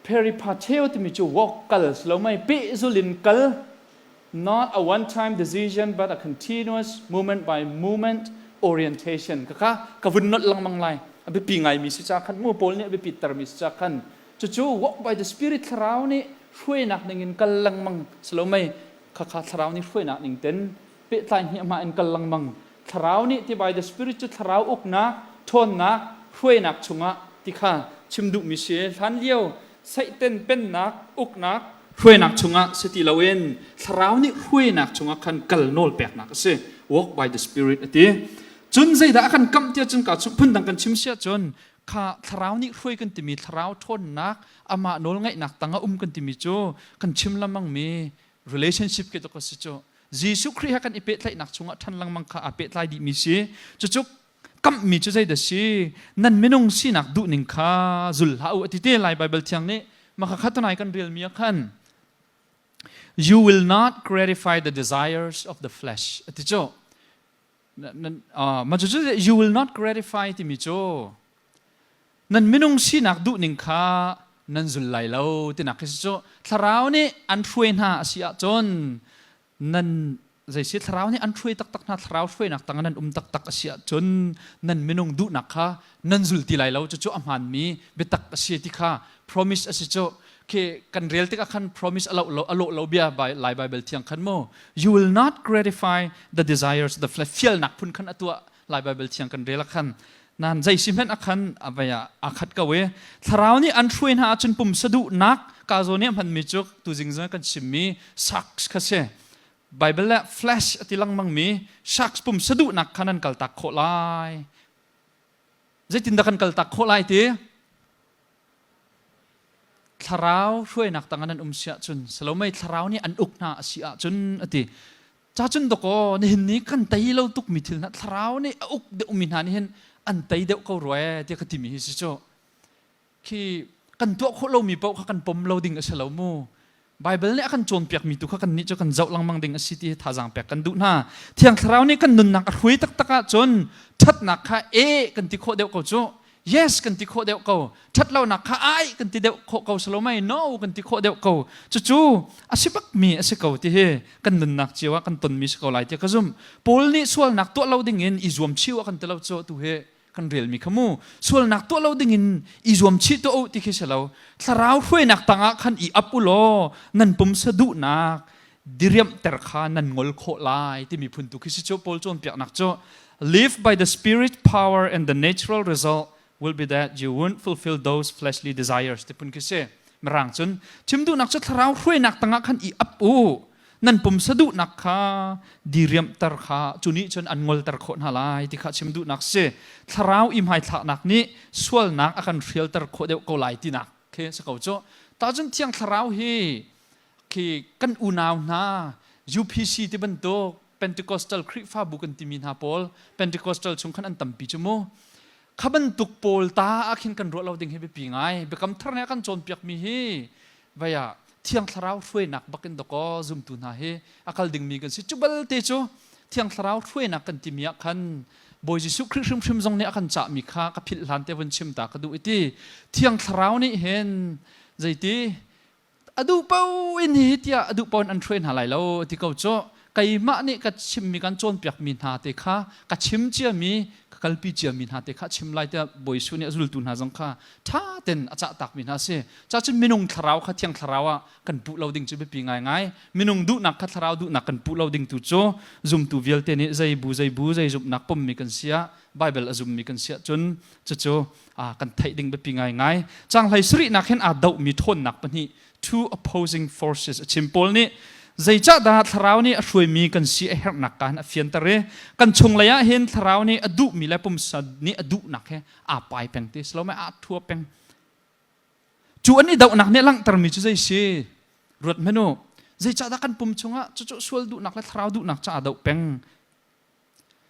peripateo timi cu walk kal si lo mei pehzul in kal not a one time decision but a continuous movement by movement orientation ka kha ka vun nolh lengmang lai a biapi ngaimi si ca khan mu paul nih a biapit termi si ca khan cucu walk by the spirit thlarau nih hruainak ning in kal lengmang si lo mei khakha thlarau nih hruainak ning ten pehtlai hniahmah in kal lengmang thlarau nih ti by the spirit cu thlarau uknak ṭhawnnak hruainak chungah ti kha chim duhmi si hlan lio Satan pennak uknak hruainak chungah si ti loin thlarau nih hruainak chungah khan kal nawl peknak a si walk by the spirit a ti cun zeidah a kan kamh tiah cun ka phundang kan chim siah cun kha thlarau nih hruai kan timi thlarau ṭhawnnak amah nawl ngaihnak tangah um kan timi cu kan chim lengmang mi relationship ke to si cu Jesuh Khrih he kan i pehtlaihnak chungah ṭhan lengmang kha aa pehtlai dihmi si cucu kamhmi cu zeidah si nan minung sinak duhning kha zul hlah u a ti te lai Bible thiang nih maka kha tunai kan relmi ah khan you will not gratify the desires of the flesh a ti cu mah cucu you will not gratify timi cu nan minung sinak duhning kha nan zul lai lo tinak khi cu thlarau nih an hruai hna a si ahcun nan Zeisi thlarau nih an hruai taktak hna, thlarau hruainak tang nan um taktak a si ahcun nan minung duhnak kha nan zul ti lai lo. Cucu a hmaanmi biatak a si ti kha promise a si cu. Khi kan rel tikah khan promise a lo a lawh lo bia Lai Bible thiang khan mu. You will not gratify the desires of the flesh. Fialnak phun khan a tuah Lai Bible thiang kan rel ah khan nan zei si hmanh ah khan avaya a khat ko i thlarau nih an hruai hna ahcun pumsa duhnak ka zawn nih a hmanmi cu tuzing zong kan chimmi sharks kha si. Bible le flesh a ti lengmang mi sharks pumsa duhnak kha nan kaltak khawh lai. Zeitindah kan kaltak khawh lai ti? Thlarau hruainak tangah nan um si ahcun salomei thlarau nih an uk hna a si ahcun a ti. Ca cun dakaw nihin ni kan tei lo tukmi thil hna thlarau nih a uk deuhmi hna nih hin an tei deuh ko rua ee tiah ka timi hi si cu. Khi kan tuah khawh lomi paoh kha kan pom lo ding a si lo mu. Baibal nih a kan cawnpiakmi tu kha kannih cu kan zoh lengmang ding a si ti hi thazaang pek kan duh hna. Thiang Thlarau nih kan nunnak a hruai taktak ahcun ṭhatnak kha e kan ti khawh deuh ko cu. Yes kan ti khawh deuh ko. Ṭhatlonak kha ai kan ti deuh khawh ko salomai no kan ti khawh deuh ko. Cucu a si bakmi a si ko ti hi kan nunnak cio ah kan tonmi si ko lai tiah ka zumh. Paul nih sualnak tuah lo ding in i zuam chih ah kan ti lo cu tu hi kan relmi kha mu. Sualnak tuah lo ding in i zuam chih tuah u ti khi si lo. Thlarau hruainak tangah khan i ap u law nan pumsa duhnak diriamhter kha nan ngol khawh lai timi phun tu khi si cu Paul cawnpiaknak cu. Live by the spirit power and the natural result will be that you won't fulfill those fleshly desires ti phun khi si. Mirang cun chim duhnak cu thlarau hruainak tangah khan i ap u, nan pumsa duhnak kha diriamhter kha cu nih cun an ngolter khawh hna lai ti kha chim duhnak si. Thlarau i hmaithlaknak nih sualnak a kan hrialter khawh deuh ko lai tinak khi si ko cu. Tacun thiang thlarau hi khi kan unau hna UPC ti bantuk Pentecostal Khrihfabu kan timi hna pawl, Pentecostal chung khan an tampi cu mu, kha bantuk pawl ta ah khin kan ruah lo ding hi biapi ngai. Biakam thar nih a kan cawnpiakmi hi vaya thiang thlarau hruainak bakin dakaw zumtu hna hi a kal dingmi kan si. Cu balte cu thiang thlarau hruainak kan timi ah khan Bawi Jesuh Khrih hrimhrim zong nih a kan cahmi kha ka philh hlan te vun chim ta ka duh i ti thiang thlarau nih hin zeiti a duh paoh in hi tiah a duh paoh in an hruai hna lai lo ti ko cu. Keimah nih ka chimmi, kan cawnpiakmi hna te kha, ka chim ciami, ka kalpi ciami hna te kha chim lai tiah Bawi Jesuh nih a zultu hna zong kha ṭha ten a cah takmi hna a si. Cacun minung thlarau kha thiang thlarau ah kan puh lo ding cu biapi ngaingai. Minung duhnak kha thlarau duhnak kan puh lo ding tu cu zumtu vialte nih zei bu zei bu zei zumhnak pommi kan si ah, Bible a zummi kan si ahcun cucu kan theih ding biapi ngaingai. Caang hlei sarihnak hin aa dohmi ṭhawnnak pahnih, two opposing forces, a chim. Paul nih zeicahdah thlarau nih a hruaimi kan si a herhnak ka hin a fianter i kan chunglei ah hin thlarau nih a duhmi le pumsa nih a duhnak he aa pai peng ti silome aa thua peng. Cu an i dohnak nih langhtermi cu zei si ruat hmanh u. Zeicahdah kan pum chungah cucu sual duhnak le thlarau duhnak ca aa doh peng?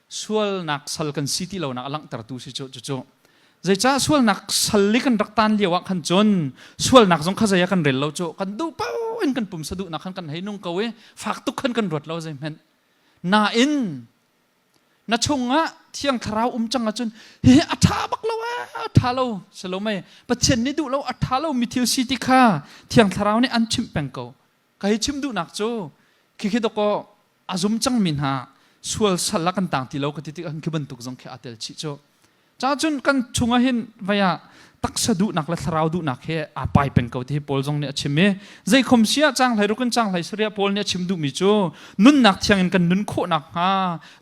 Sualnak sal kan si ti lonak a langhtertu si cu. Cucu zeicah sualnak sal i kan rak tan lio ah khan cun sualnak zong kha zei ah kan rel lo cu. Kan duh paoh in kan pumsa duhnak khan kan hei nung ko i fak tuk khan kan ruat lo zeihmanh. Nain na chungah thiang thlarau um cang ahcun hihi a ṭha bak lo, a ṭha lo si lo mei, Pathian nih duh lo, a ṭha lo mi thil si ti kha thiang thlarau nih an chimh peng ko. Ka hi chim duhnak cu khikhi dawkaw a zum cangmi hna sual sal ah kan tang ti lo ka ti tik ah khi bantuk zong khi aa tel chih cu. Ca cun kan chungah hin vaya taksa duhnak le thlarau duhnak he aa pai peng ko ti hi Paul zong nih a chim i zeikhom sia cang hlei rukin cang hlei saria Paul nih a chim duhmi cu nunnak thiang in kan nun khawhnak hnga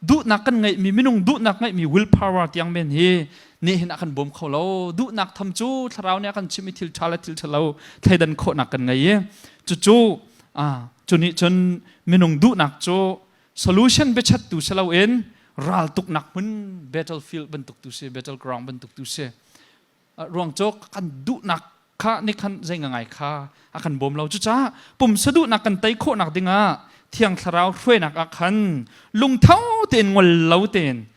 duhnak kan ngeihmi, minung duhnak ngeihmi will power tiang men hi nih hin a kan bawm kho lo. Duhnak tham cu thlarau nih a kan chim i thil ṭha le thil ṭhalo thleidan khawhnak kan ngei i cucu cu nih cun minung duhnak cu solution biachattu si loin raltuknak hmun, battlefield bantuk tu si, battleground bantuk tu si. Ruang cu kan duhnak kha nih khan zei ngai kha a kan bawm lo. Cucaah pumsa duhnak kan tei khawhnak dingah thiang thlarau hruainak ah khan lungtho tein, ngol lo tein,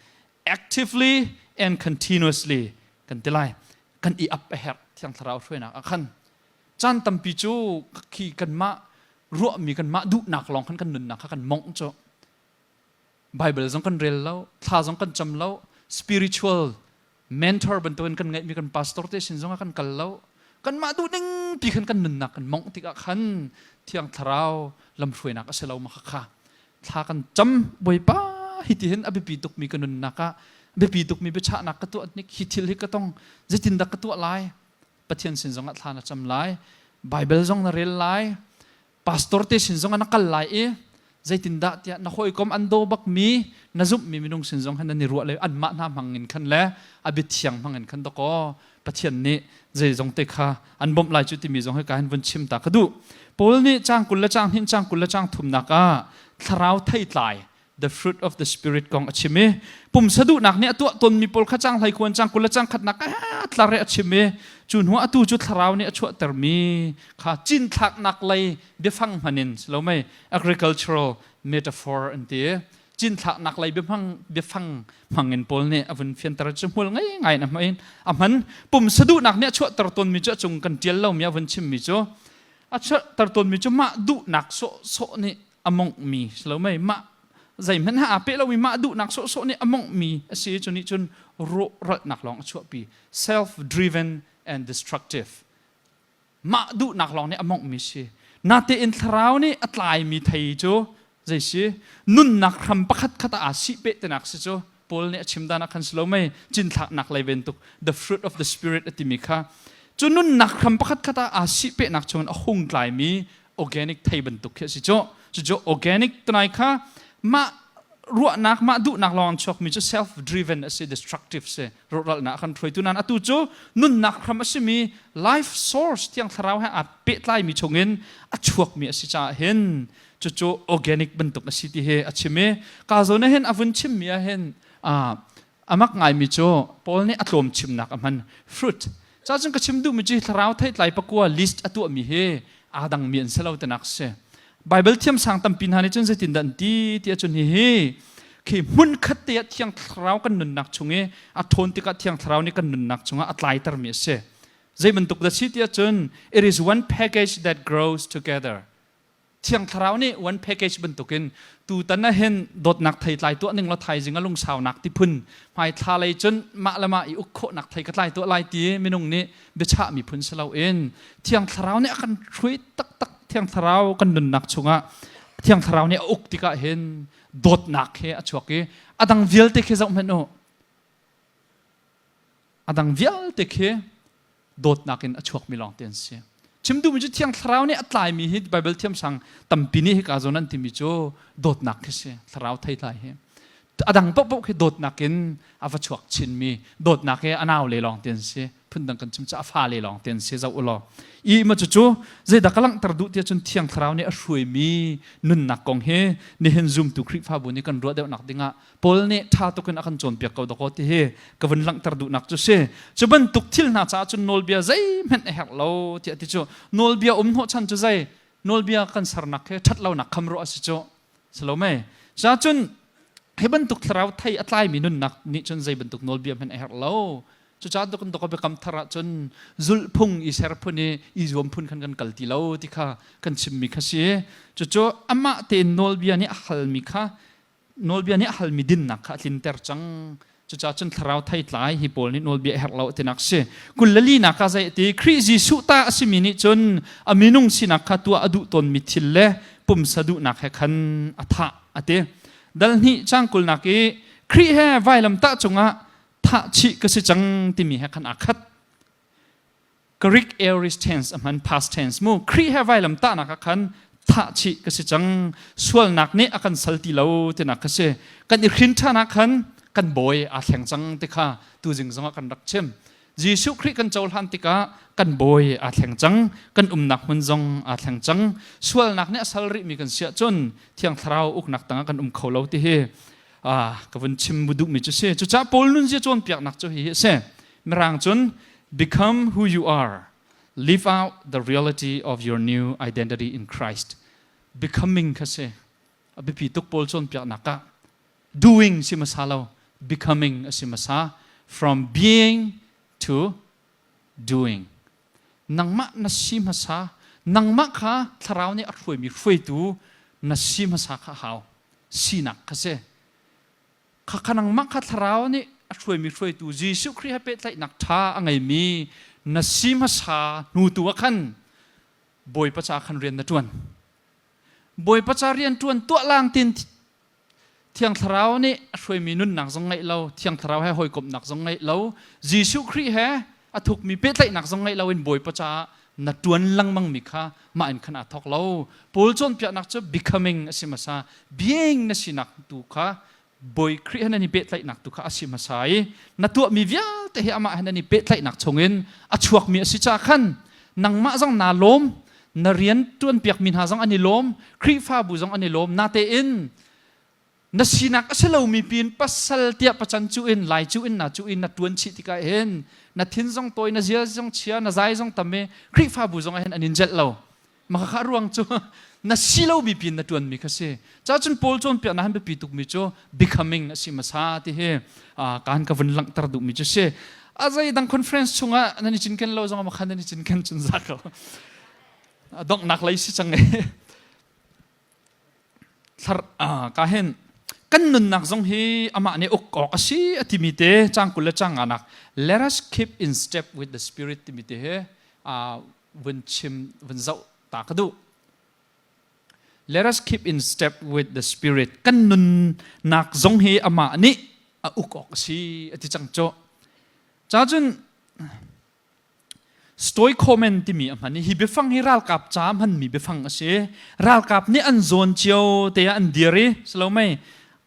actively and continuously kan ti lai, kan i ap a herh. Thiang thlarau hruainak ah khan caan tampi cu khi kanmah ruahmi, kanmah duhnak lawng khan kan nunnak kha kan mongh cu. Bible zong kan rel lo, thla zong kan cam lo, spiritual mentor bantukin kan ngeihmi kan pastor te sin zongah kan kal lo. Kanmah duh ning pi khan kan nunnak kan mongh tikah khan thiang thlarau lamhruainak a si lo ma kha. Thla kan cam Bawipa hi ti hin a biapi tukmi ka nunnak ah biapi tukmi biachahnak ka tuah nik hi thil hi ka tong zeitindah ka tuah lai? Pathian sin zongah thla na cam lai, Bible zong na rel lai, pastor te sin zong ah na kal lai i zeitindah tiah na hawikom an daw bakmi na zumhmi minung sin zong han nan i ruah le anmah hna hmang in khan le a biathiang hmang in khan dakaw Pathian nih zeizong te kha an bawmh lai cu timi zong hi ka hin vun chim ta ka duh. Paul nih caang 20 le caang hnih caang 20 le caang thumnak ah thlarau theitlai the fruit of the spirit kong a chim i pumsa duhnak nih a tuah tawnmi pawl kha caang hleikhuan caang 20 le caang khatnak ah tlar i a chim i cu hnu atu cu thlarau nih a chuahtermi kha cinthlaknak lei biafang hman in si lo mei agricultural metaphor an ti cinthlaknak lei biafang biafang hmangin Paul nih a vun fianter cu hmual ngai ngai in a hman a hman pumsa duhnak nih a chuahter tawnmi cu a cung kan ṭial lomi a vun chimmi cu a chuahter tawnmi cu mah duhnak sawhsawh nih a monghmi si lo mei mah zeihmanh ha aa pe lomi mah duhnak sawhsawh nih a monghmi a si cu nih cun rawhralhnak lawng a chuahpi self driven and destructive mah duhnak lawng nih a monghmi si natein thlarau nih a tlaimi thei cu zei si nunnak hram pakhat khat ah aa sih peh tinak si cu Paul nih a chim dan ah khan si lo mei cinthlaknak lei bantuk the fruit of the spirit a timi kha cu nunnak hram pakhat khat ah aa sih pehnak chungin a hung tlaimi organic thei bantuk khi a si cu cucu organic tunai kha mah ruahnak mah duhnak lawng chuakmi cu self driven a si destructive si rawhralnak kan hruaitu nan atu cu nunnak hram a simi life source thiang thlarau he aa pehtlaimi chungin a chuakmi a si caah hin cucu organic bantuk a si ti hi a chim i ka zawn ah hin a vun chimmi ah hin amak ngaimi cu Paul nih a tlawm chimnak a hman fruit ca cun ka chim duhmi cu thlarau theitlai pakua list a tuahmi hi aa dangmi an si lo tinak si Bible thiamsang tampi hna nih cun zeitindah an ti ti ahcun hihi khi hmun khat te ah thiang thlarau kan nunnak chung i a ṭhawn tikah thiang thlarau nih kan nunnak chungah a tlaitermi a si zei bantuk dah si ti ahcun it is one package that grows together Thiang Thlarau nih one package bantukin tutan ah hin dawtnak theitlai tuah ning law thaizing a lungsaunak ti phun hmai thla lei cun mah le mah i uk khawhnak thei ka tlai tuah lai ti minung nih biachah mi phun si loin Thiang Thlarau nih a kan hruai taktak Thiang Thlarau kan nunnak chungah Thiang Thlarau nih a uk tikah hin dawtnak he a chuak i a dang vialte khi zoh hmanh u a dang vialte khi dawtnak in a chuakmi lawngte an si. Chim duhmi cu Thiang Thlarau nih a tlaimi hi Bible thiamsang tampi nih hika zawn an timi cu dawtnak khi si, Thlarau theitlai hi. A dang paohpaoh khi dawtnak in a va chuak chinmi, dawtnak hi a nau le lawngte an si. Phundang kan chim cu a fa le lawngte an si zoh u law. I ma cucu zeidah ka langhter duh tiah cun Thiang Thlarau nih a hruaimi nunnak kong hi nihin zumtu Khrihfabu nih kan ruah deuhnak dingah Paul nih ṭha tuk in a kan cawnpiak ko dakaw ti hi ka vun langhter duhnak cu si. Cu bantuk thil hna caah cun nawlbia zeihmanh a herh lo tiah ti cu nawlbia um hnawhchan cu zei nawlbia kan sernak he ṭhat lonak kham ruah a si cu si lo mei. Cun hi bantuk thlarau thei a tlaimi nunnak nih cun zei bantuk nawlbia hmanh a herh lo. Cucaah kan dok biakam thar ah cun zulhphung i ser phun i i zuam phun khan kan kal ti lo ti kha kan chimmi kha si. Cucu amah tein nawlbia nih a halmi kha nawlbia nih a halmi dinnak kha a tlinter cang. Cucaah cun thlarau theitlai hi pawl nih nawlbia a herh lo tinak si. 24 ah zei ti Khrih Jesuh ta a simi nih cun a minung sinak kha tuah a duh tawnmi thil le pumsa duhnak he khan a thah a ti. Dal hnih cang kulnak i Khrih he vailamtah cungah thah chih ka si cang timi he khan aa khat. Greek aorist tense a hman past tense mu Khrih he vailam tahnak ah khan thah chih ka si cang sualnak nih a kan sal ti lo tinak ka si kan i hrin ṭhan ah khan kan bawi aa thleng cang ti kha tuzing zongah kan rak chim Jesuh Khrih kan cohlan tikah kan bawi aa thleng cang kan umnak hmun zong aa thleng cang sualnak nih a sal rihmi kan si ahcun Thiang Thlarau uknak tangah kan um kho lo ti hi ka vun chim duhmi cu si cucaah Paul nunzia cawnpiaknak cu hihi a si Mirang cun become who you are live out the reality of your new identity in Christ becoming kha si a biapi tuk pawl cawnpiaknak ah doing si hmasa lo becoming a si hmasa from being to doing nangmah na si hmasa nangmah kha thlarau nih a hruaimi hruaitu na si hmasa kha hau sinak kha si Khakha nangmah kha thlarau nih a hruaimi hruaitu Jesuh Khrih he pehtlaihnak ṭha a ngeimi na si hmasa hnu tu ah khan Bawipa caah khan rian na ṭuan. Bawipa ca rian ṭuan tuah lang tin Thiang Thlarau nih a hruaimi nunnak zong ngeih lo, Thiang Thlarau he hawikomhnak zong ngeih lo, Jesuh Khrih he a thukmi pehtlaihnak zong ngeih loin Bawipa caah na ṭuan lengmangmi kha mah in khan aa thawk lo. Paul cawnpiaknak cu becoming a si hmasa, being na sinak tu kha Bawi Khrih he nan i pehtlaihnak tu kha a si hmasa i na tuahmi vialte hi amah he nan i pehtlaihnak chungin a chuakmi a si caah khan nangmah zong naa lawm, na rian ṭuanpiakmi hna zong an i lawm, Khrihfabu zong an i lawm. Natein na sinak a si lomi pin pasal tiah pacan cu in lai cu in na cu in na ṭuan chih tikah hin na thin zong tawi, na zia zong chia, na zai zong tam i Khrihfabu zong ah hin an in zelh lo. Maka kha ruang cu na si lomi pin na ṭuanmi kha si. Cacun Paul cawnpiaknak han biapi tukmi cu becoming a si hmasa ti hi kaan ka vun langhter duhmi cu si. A zeidang conference chungah nan i cinken lo zong ah khan nan i cinken cun za ko. Donghnak lei si cang e. Thlar ka hen kan nunnak zong hi amah nih uk awk a si a timi te cang 20 le cang nganak let us keep in step with the spirit timi te he vun chim vun zoh ta ka duh. Let us keep in step with the Spirit. Kan nunnak zong hi amah nih a uk awk a si a ti cang cu. Ca cun Stoicomen timi a hman i hi biafang hi ralkap ca hmanmi biafang a si. Ralkap nih an zawn cio te ah an dir i silo mei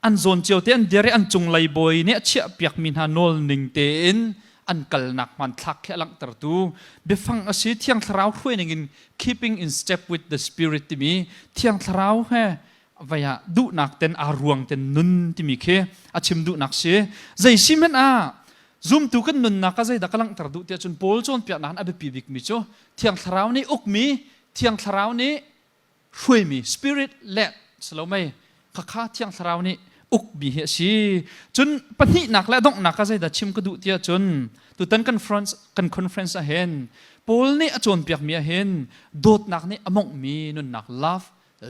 an zawn cio te an dir i an cunglei bawi nih a chiahpiakmi hna nawl ning tein an kalnak hmanthlak khi a langhtertu biafang a si. Thiang Thlarau hruai ning in keeping in step with the Spirit timi Thiang Thlarau he vai ah duhnak ten aa ruang ten nun timi khi a chim duhnak si. Zei si hmanh ah zumtu kan nunnak ah zeidah ka langhter duh tiah cun Paul cawnpiaknak a biapi bikmi cu Thiang Thlarau nih ukmi, Thiang Thlarau nih hruaimi spirit led salomei khakha Thiang Thlarau nih ukmi hi a si. Cun pahnihnak le donghnak ah zeidah chim ka duh tiah cun tutan kan conference kan conference ah hin Paul nih a cawnpiakmi ah hin dawtnak nih a monghmi nunnak love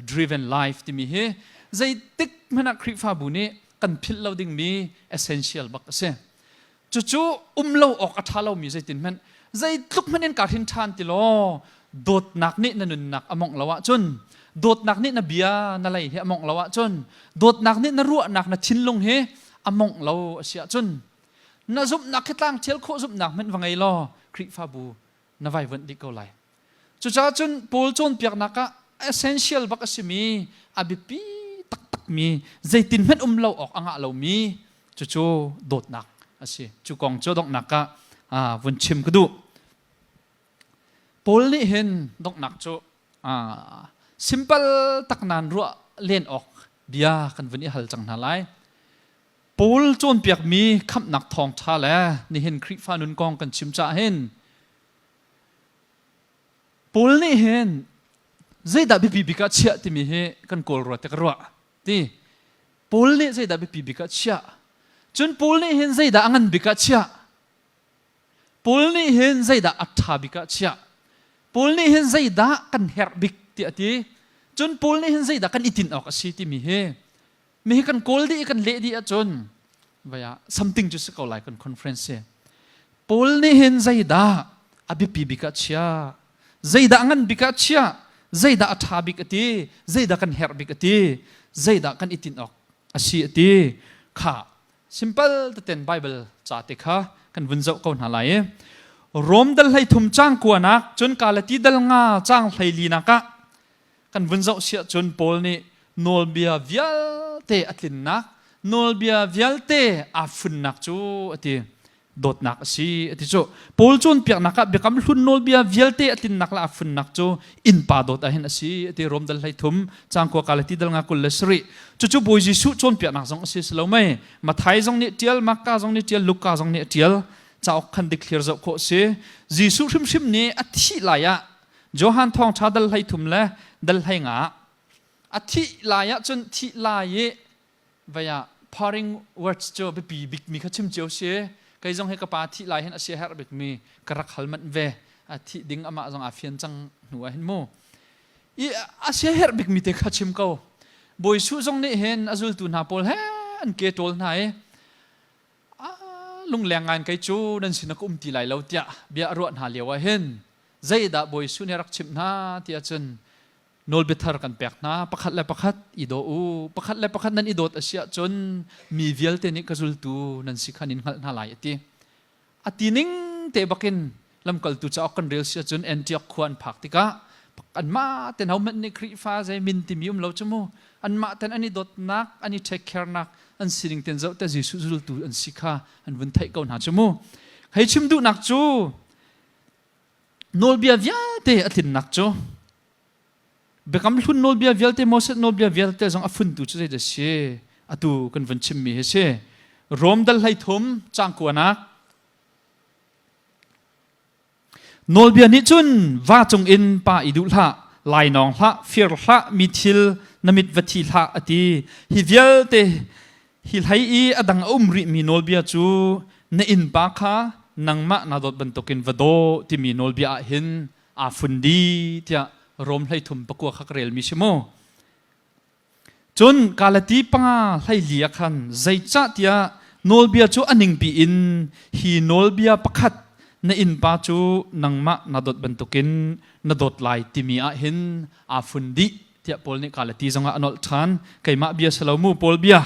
driven life timi hi zeitik hmanh ah Khrihfabu nih kan philh lo dingmi essential bak a si. Cucu um lo awk a ṭha lomi zeitin hmanh zeitluk hmanh in kaa hrin ṭhan ti law dawtnak nih na nunnak a mongh lo ahcun dawtnak nih na bia na lei hi a mongh lo ahcun dawtnak nih na ruahnak na thinlung hi a mongh lo a si ahcun na zumhnak khi tlang thial khawh zumhnak hmanh va ngei law Khrihfabu na vaivuanh dih ko lai. Cucaah cun Paul cawnpiaknak ah essential bak a simi a biapi taktakmi zeitin hmanh um lo awk a ngah lomi cucu dawtnak a si. Cu kong cu donghnak ah vun chim ka duh. Paul nih hin donghnak cu simple tak nan ruah len awk bia kan vun i hal cang hna lai. Paul cawnpiakmi khamhnak thawngṭha le nihin Khrihfa nun kong kan chim caah hin Paul nih hin zeidah biapi bik ah chiah timi hi kan kawl rua te ka ruah ti. Paul nih zeidah biapi bik ah chiah? Cun Paul nih hin zeidah a ngan bik ah chiah? Paul nih hin zeidah a ṭha bik ah chiah? Paul nih hin zeidah kan herh bik tiah a ti. Cun Paul nih hin zeidah kan i tinh awk a si timi hi mi hi kan kawl dih i kan leh dih ahcun vai ah something cu si ko lai kan conference hi. Paul nih hin zeidah a biapi bik ah chia, zeidah a ngan bik ah chia, zeidah a ṭha bik a ti, zeidah kan herh bik a ti, zeidah kan i tinh awk a si a ti kha simple teten Bible ca te kha kan vun zoh ko hna lai i Rom dal 13 cang kuanak cun Galati dal 5 cang 14 ah kan vun zoh siah cun Paul nih nawlbia vialte a tlinnak nawlbia vialte aa funnak cu a ti dawtnak a si a ti cu. Paul cawnpiaknak ah biakam hlun nawlbia vialte a tlinnak le aa funnak cu innpa dawt ah hin a si a ti Rom dal 13 cang kua Galati dal 5 27 cucu Bawi Jesuh cawnpiaknak zong a si si lo mei Mathai zong nih tial Marka zong nih tial Luka zong nih a tial cauk khan dikthlir zoh khawh si. Jesuh hrimhrim nih a thih lai ah Johan thawngṭha dal 13 le dal 15 a thih lai ahcun thih lai i vei ah parting words cu biapi bikmi kha chim cio si. Kei zong hi ka pa thih lai hin a sia herh bikmi ka rak hal manh ve. A thih ding amah zong aa fian cang hnu ah hin mu i a sia herh bikmi te kha chim ko. Bawi Suh zong nih hin a zultu hna pawl he an ke ṭawl hna i lungleng ngai kei cu nan sin ah ka um ti lai lo tiah bia a ruah hna lio ah hin zeidah Bawi Jesuh nih a rak chimh hna ti ahcun. Nawlbia thar kan pek hna, pakhat le pakhat i daw u. Pakhat le pakhat nan i dawt a si ahcun mi vialte nih ka zultu nan si kha nin hngalh hna lai a ti. A ti ning te bakin lamkaltu cauk kan rel si ahcun Antioch khua an phak tikah anmah ten hohmanh nih Khrihfa zei min timi um lo cu mu. Anmah ten an i dawtnak, an i take care nak, an sining ten zoh te Jesuh zultu an si kha an vun theih ko hna cu mu. Hei chim duhnak cu nawlbia vialte a tlinnak cu Biakam hlun nawlbia vialte Moses nawlbia vialte zong a funtu cu zeidah si? Atu kan vun chimmi hi si. Rom dal 13 caang kuanak. Nawlbia nih cun va cung in pa i duh hlah, lainawng hlah, fir hlah, mi thil na mit va thi hlah a ti. Hi vialte hi hlei i a dang a um rihmi nawlbia cu na innpa kha nangmah naa dawt bantukin va daw timi nawlbia ah hin aa fun dih tiah Rom 33 pakua kha ka relmi si mu. Cun Galati 5 14 ah khan zeicahtiah nawlbia cu a ningpi in hi nawlbia pakhat na innpa cu nangmah na dawt bantukin na dawt lai timi ah hin aa fun dih tiah Paul nih Galati zongah a nolh ṭhan. Keimah bia si lo mu Paul bia.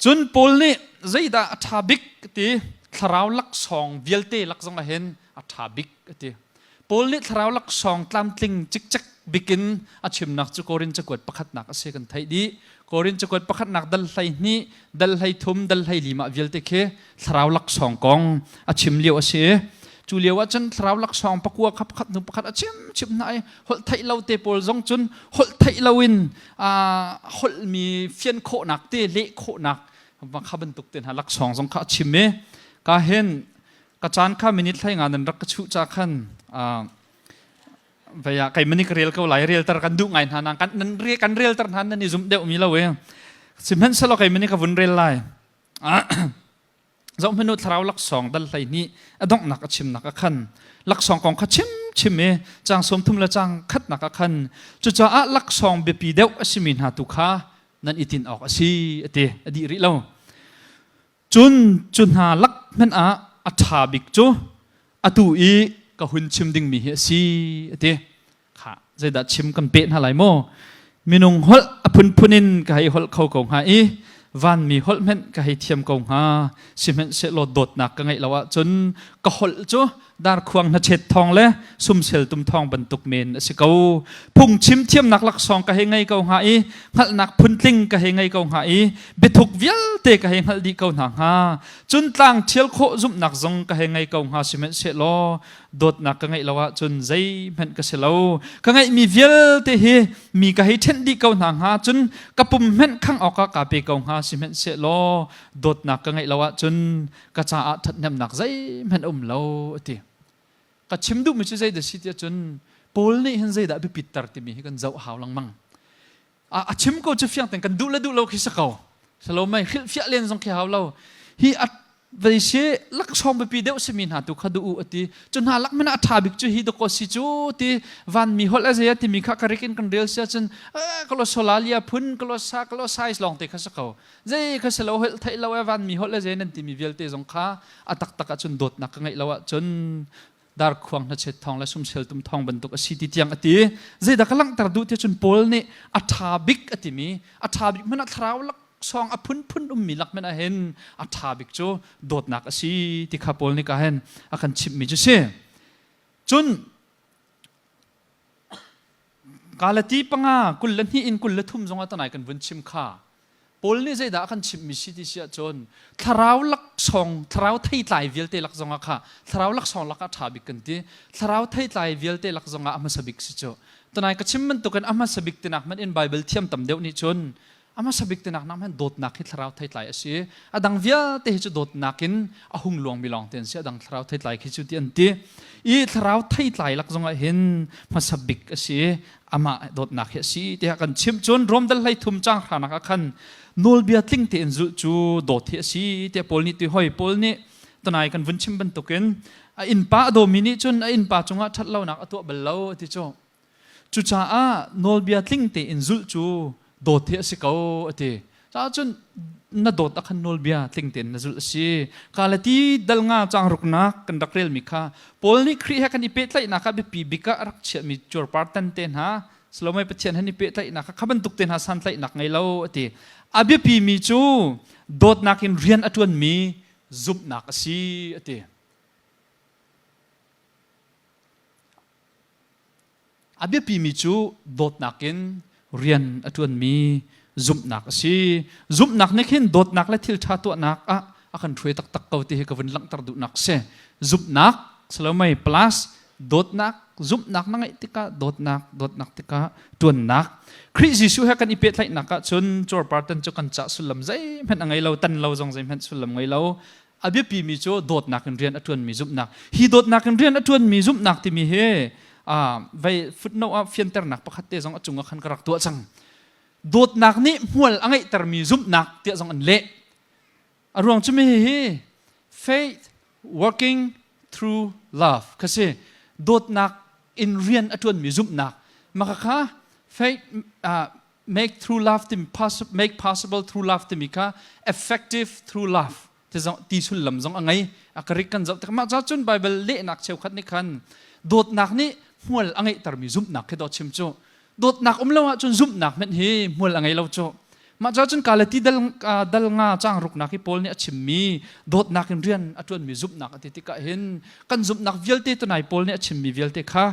Cun Paul nih zeidah a ṭha bik ti thlarau laksawng vialte lak zongah hin a ṭha bik a ti. Paul nih thlarau laksawng tlamtling cikcek bikin a chimnak cu Korin cakuat pakhatnak a si kan theih dih. Korin cakuat pakhatnak dal 12, dal 13, dal 14 mah vialte khi thlarau laksawng kong a chim lio a si. Cu lio ah cun thlarau laksawng pakua kha pakhat hnu pakhat a chim chim hna i holh theih lo te pawl zong cun holh theih lo in holhmi fian khawhnak te leh khawhnak kha bantuk te hna laksawng zong kha a chim i ka hin ka caan kha minute 15 nan rak ka chuh ca khan vei ah kai mani ka rel ko lai. Relter kan duh ngai hna nang kan nan re kan relter hna nan i zum deuh mi lo e. Sihmanhsehlaw kai mani ka vun rel lai. Zoh hmanu thlarau laksawng dal 12 a donghnak a chimnak a khan laksawng kong kha chim chim i cang 30 le cang khatnak a khan cucaah laksawng biapi deuh a simi hna tu kha nan i tin awk a si a ti. A dih rih lo. Cun cu hna lak hmanh ah a ṭha bik cu atu i ka hun chim dingmi hi a si a ti. Kha zeidah chim kan peh hna lai maw? Minung holh a phunphun in ka hei holh kho ko hnga i vanmi holh hmanh ka hei thiam ko hnga. Sihmanhsehlaw dawtnak ka ngeih lo ahcun ka holh cu darkhuang hnachet thawng le sumsel tum thawng bantuk men a si ko. Phungchim thiamnak laksawng ka hei ngei ko hnga i hngalhnak phuntling ka hei ngei ko hnga i biathuk vialte ka hei hngalh dih ko hna hnga. Cun tlang ṭhial khawh zumhnak zong ka hei ngei ko hnga sihmanhsehlaw dawtnak ka ngeih lo ahcun zeihmanh ka si lo. Ka ngeihmi vialte hi mi ka hei ṭhenh dih ko hna hnga cun ka pum hmanh khangh awkah kaa pe ko hnga sihmanhsehlaw dawtnak ka ngeih lo ahcun ka caah ṭhathnemnak zeihmanh um lo a ti. Ka chim duhmi cu zeidah si tiah cun Paul nih hin zeidah biapitter timi hi kan zoh hau lengmang. A chim ko cu fiang ten kan duh le duh lo khi si ko. Salomei hrilhfiah len zong khi hau lo. Hi a vei si laksawng biapi deuh simi hna tu kha duh u a ti. Cu hna lak hmanh ah a ṭha bik cu hi dakaw si cu ti vanmi holh a zei a timi kha ka rik in kan rel si ahcun kalosolalia phun kalosa kalosais lawng te kha si ko. Zei kha si lo holh theih lo e vanmi holh le zei nan timi vialte zong kha a taktak ahcun dawtnak ka ngeih lo ahcun darkhuang hnachet thawng le sumsel tum thawng bantuk a si ti tiang a ti. Zeidah ka langhter duh ti cun Paul nih a ṭha bik a timi a ṭha bik hmanh ah thlarau laksawng a phunphun ummi lak hmanh ah hin a ṭha bik cu dawtnak a si ti kha Paul nih ka hin a kan chimhmi cu si. Cun Galati 5 22 in 23 zongah tanai kan vun chim kha. Paul nih zeidah a kan chimhmi si ti si ahcun thlarau laksawng thlarau theitlai vialte lak zongah kha thlarau laksawng lakah ṭha bik kan ti. Thlarau theitlai vialte lak zongah a hmasa bik si cu. Tunai ka chim bantukin a hmasa bik tinak hmanh in Bible thiam tam deuh nih cun a hmasa bik tinak nak hmanh dawtnak hi thlarau theitlai a si. A dang vialte hi cu dawtnak in a hung luangmi lawng te an si. A dang thlarau theitlai khi cu ti an ti. I thlarau theitlai lak zongah hin hmasa bik a si. Amah dawtnak hi a si tiah kan chimh. Cun Rom dal 13 caang hranak ah khan nawlbia tling tein zulh cu dawt hi a si tiah Paul nih ti hoi. Paul nih tunai kan vun chim bantukin a innpa a dawmi nih cun a innpa cungah ṭhatlonak a tuah bal lo a ti cu. Cucaah nawlbia tling tein zulh cu dawt hi a si ko a ti. Caah cun na dawt ah khan nawlbia tling tein na zulh a si. Galati dal nga caang ruknak kan rak relmi kha Paul nih Khrih he kan i pehtlaihnak ah biapi bik ah a rak chiahmi cuarpar tan te hna. Salomai Pathian han i pehtlaihnak kha bantuk te hna santlaihnak ngei lo a ti. A biapi mi cu dawtnak in rian a ṭuanmi zumhnak a si a ti. A biapimi cu dawtnak in rian a ṭuanmi zumhnak a si. Zumhnak nih khin dawtnak le thil ṭha tuahnak ah a kan hruai taktak ko ti hi ka vun langhter duhnak a si. Zumhnak salomei plus dawtnak zumhnak na ngeih tikah dawtnak dawtnak tikah ṭuannak Khrih Jesuh he kan i pehtlaihnak ah cun cuarpartan cu kan cah sullam zeihmanh a ngei lo tan lo zong zeihmanh sullam ngei lo a biapimi cu dawtnak in rian a ṭuanmi zumhnak hi dawtnak in rian a ṭuanmi zumhnak timi hi vei footnote ah fianternak pakhat te zong a cung ah khan ka rak tuah cang dawtnak nih hmual a ngeihtermi zumhnak tiah zong an leh a ruang cu mi hi faith working through love kha si dawtnak in rian a ṭuanmi zumhnak maka kha faith make through love timi make possible through love timi kha effective through love ti sullam zong a ngei a karik kan zoh tik mah ca cun Bible lehnak cheukhat nih khan dawtnak nih hmual a ngeihtermi zumhnak khi dawt chim cu dawtnak um lo ahcun zumhnak hmenh hi hmual a ngei lo cu mah ca cun Galati dal dal nga cang ruknak hi Paul nih a chimmi dawtnak in rian a ṭuanmi zumhnak a ti tikah hin kan zumhnak vialte tunai Paul nih a chimmi vialte kha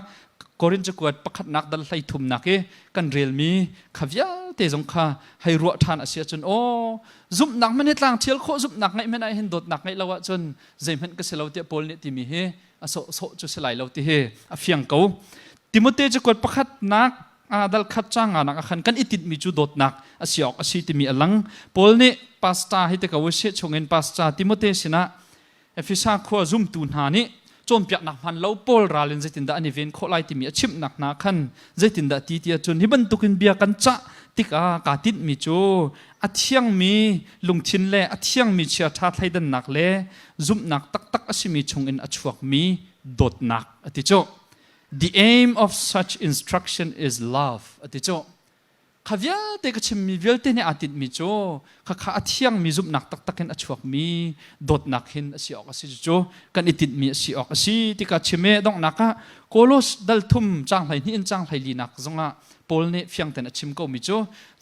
Korin cakuat pakhatnak dal hlei thumnak i kan relmi kha vialte zong kha hei ruah ṭhan a si ahcun aw zumhnak hmanh hi tlang thial khawh zumhnak ngeih hmanh ah hin dawtnak ngeih lo ahcun zeihmanh ka si lo tiah Paul nih timi hi a sawh sawh cu si lai lo ti hi a fiang ko. Timote cakuat pakhatnak dal khat cang nga nak ah khan kan i tinhmi cu dawtnak a si awk a si timi a lang. Paul nih pastor hi te ko she chungin pastor Timote sinah Efesa khua zumtu hna nih cawnpiaknak hmaan lo pawl ral in zeitindah an i ven khawh lai timi a chimhnak hna khan zeitindah ti ti ahcun hi bantukin bia kan cah tikah kaa tinhmi cu a thiangmi lungthin le a thiangmi chiaṭha thleidannak le zumhnak taktak a simi chungin a chuakmi dawtnak a ti cu. The aim of such instruction is love a ti cu. Kha vialte ka chimmi vialte nih aa tinhmi cu khakha a thiangmi zumhnak taktak in a chuakmi dawtnak hin a si awk a si cu kan i tinhmi a si awk a si ti ka chim i donghnak ah Kolos dal thum cang hlei hnih in cang hlei linak zongah Paul nih fiangten a chim komi cu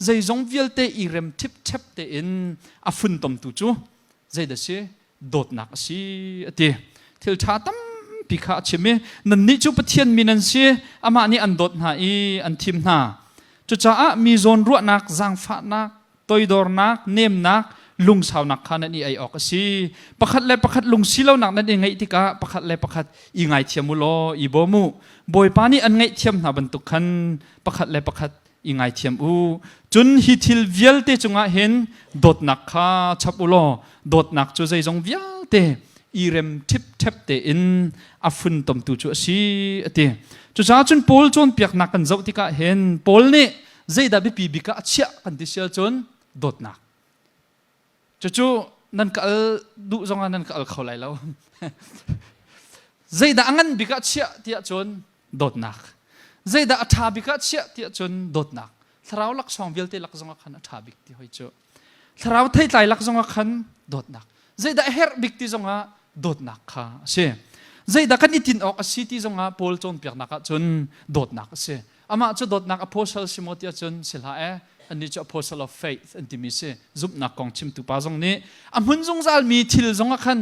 zeizong vialte i rem ṭhipṭhep tein a funtomtu cu zeidah si dawtnak a si a ti thil ṭha tampi kha a chim i nannih cu Pathian mi nan si amah nih an dawt hna i an thim hna cucaah mi zawn ruahnak zaangfahnak toidornak nemnak lungsaunak kha nan i ei awk a si pakhat le pakhat lungsi lonak nan i ngeih tikah pakhat le pakhat i ngaithiam u law i bawm u Bawipa nih an ngaihthiam hna bantuk khan pakhat le pakhat i ngaithiam u. Cun hi thil vialte cungah hin dawtnak kha chap u law dawtnak cu zeizong vialte i rem ṭhipṭhep tein a funtomtu cu a si a ti. Cucaah cun Paul cawnpiaknak kan zoh tikah hin Paul nih zeidah biapi bik ah a chiah kan ti sial cun dawtnak. Cucu nan ka al duh zongah nan ka al kho lai lo. Zeidah a ngan bik ah chiah tiah cun dawtnak. Zeidah a ṭha bik ah chiah tiah cun dawtnak. Thlarau laksawng vialte lak zongah khan a ṭha bik ti hoi cu. Thlarau theitlai lak zongah khan dawtnak. Zeidah a herh bik ti zongah dawtnak kha a si. Zeidah kan i tin awk a si ti zongah Paul cawnpiaknak ah cun dawtnak a si. Amah cu dawtnak apostle si maw tiah cun si hlah ee. Annih cu apostle of faith an timi si. Zumhnak kong chimtu pa zong nih a hmun zungzalmi thil zongah khan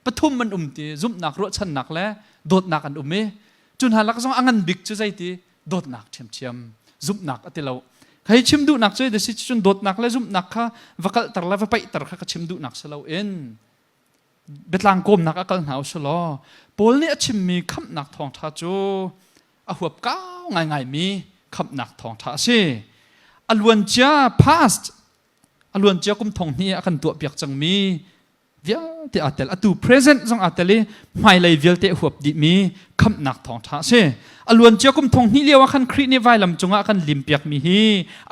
pathum an um ti zumhnak ruahchannak le dawtnak an um i cu hna lak zong a ngan bik cu zeiti dawtnak ṭhiamṭhiam zumhnak a ti lo hei chim duhnak cu si cun dawtnak le zumhnak kha va kalhter le va paihter kha ka chim duhnak si loin biatlang kawmnak a kal hna u law Paul nih a chimmi khamhnak thawngṭha cu a huap kau ngaingaimi khamhnak thawngṭha a si a luancia past a luancia kum thong hnih a kan tuahpiak cangmi vialte aa tel atu present zong aa tel i hmailei vialte a huap dihmi khamhnak thawngṭha a si a luancia kum thong hnih lio ah khan Khrih nih vailam cungah a kan limpiakmi hi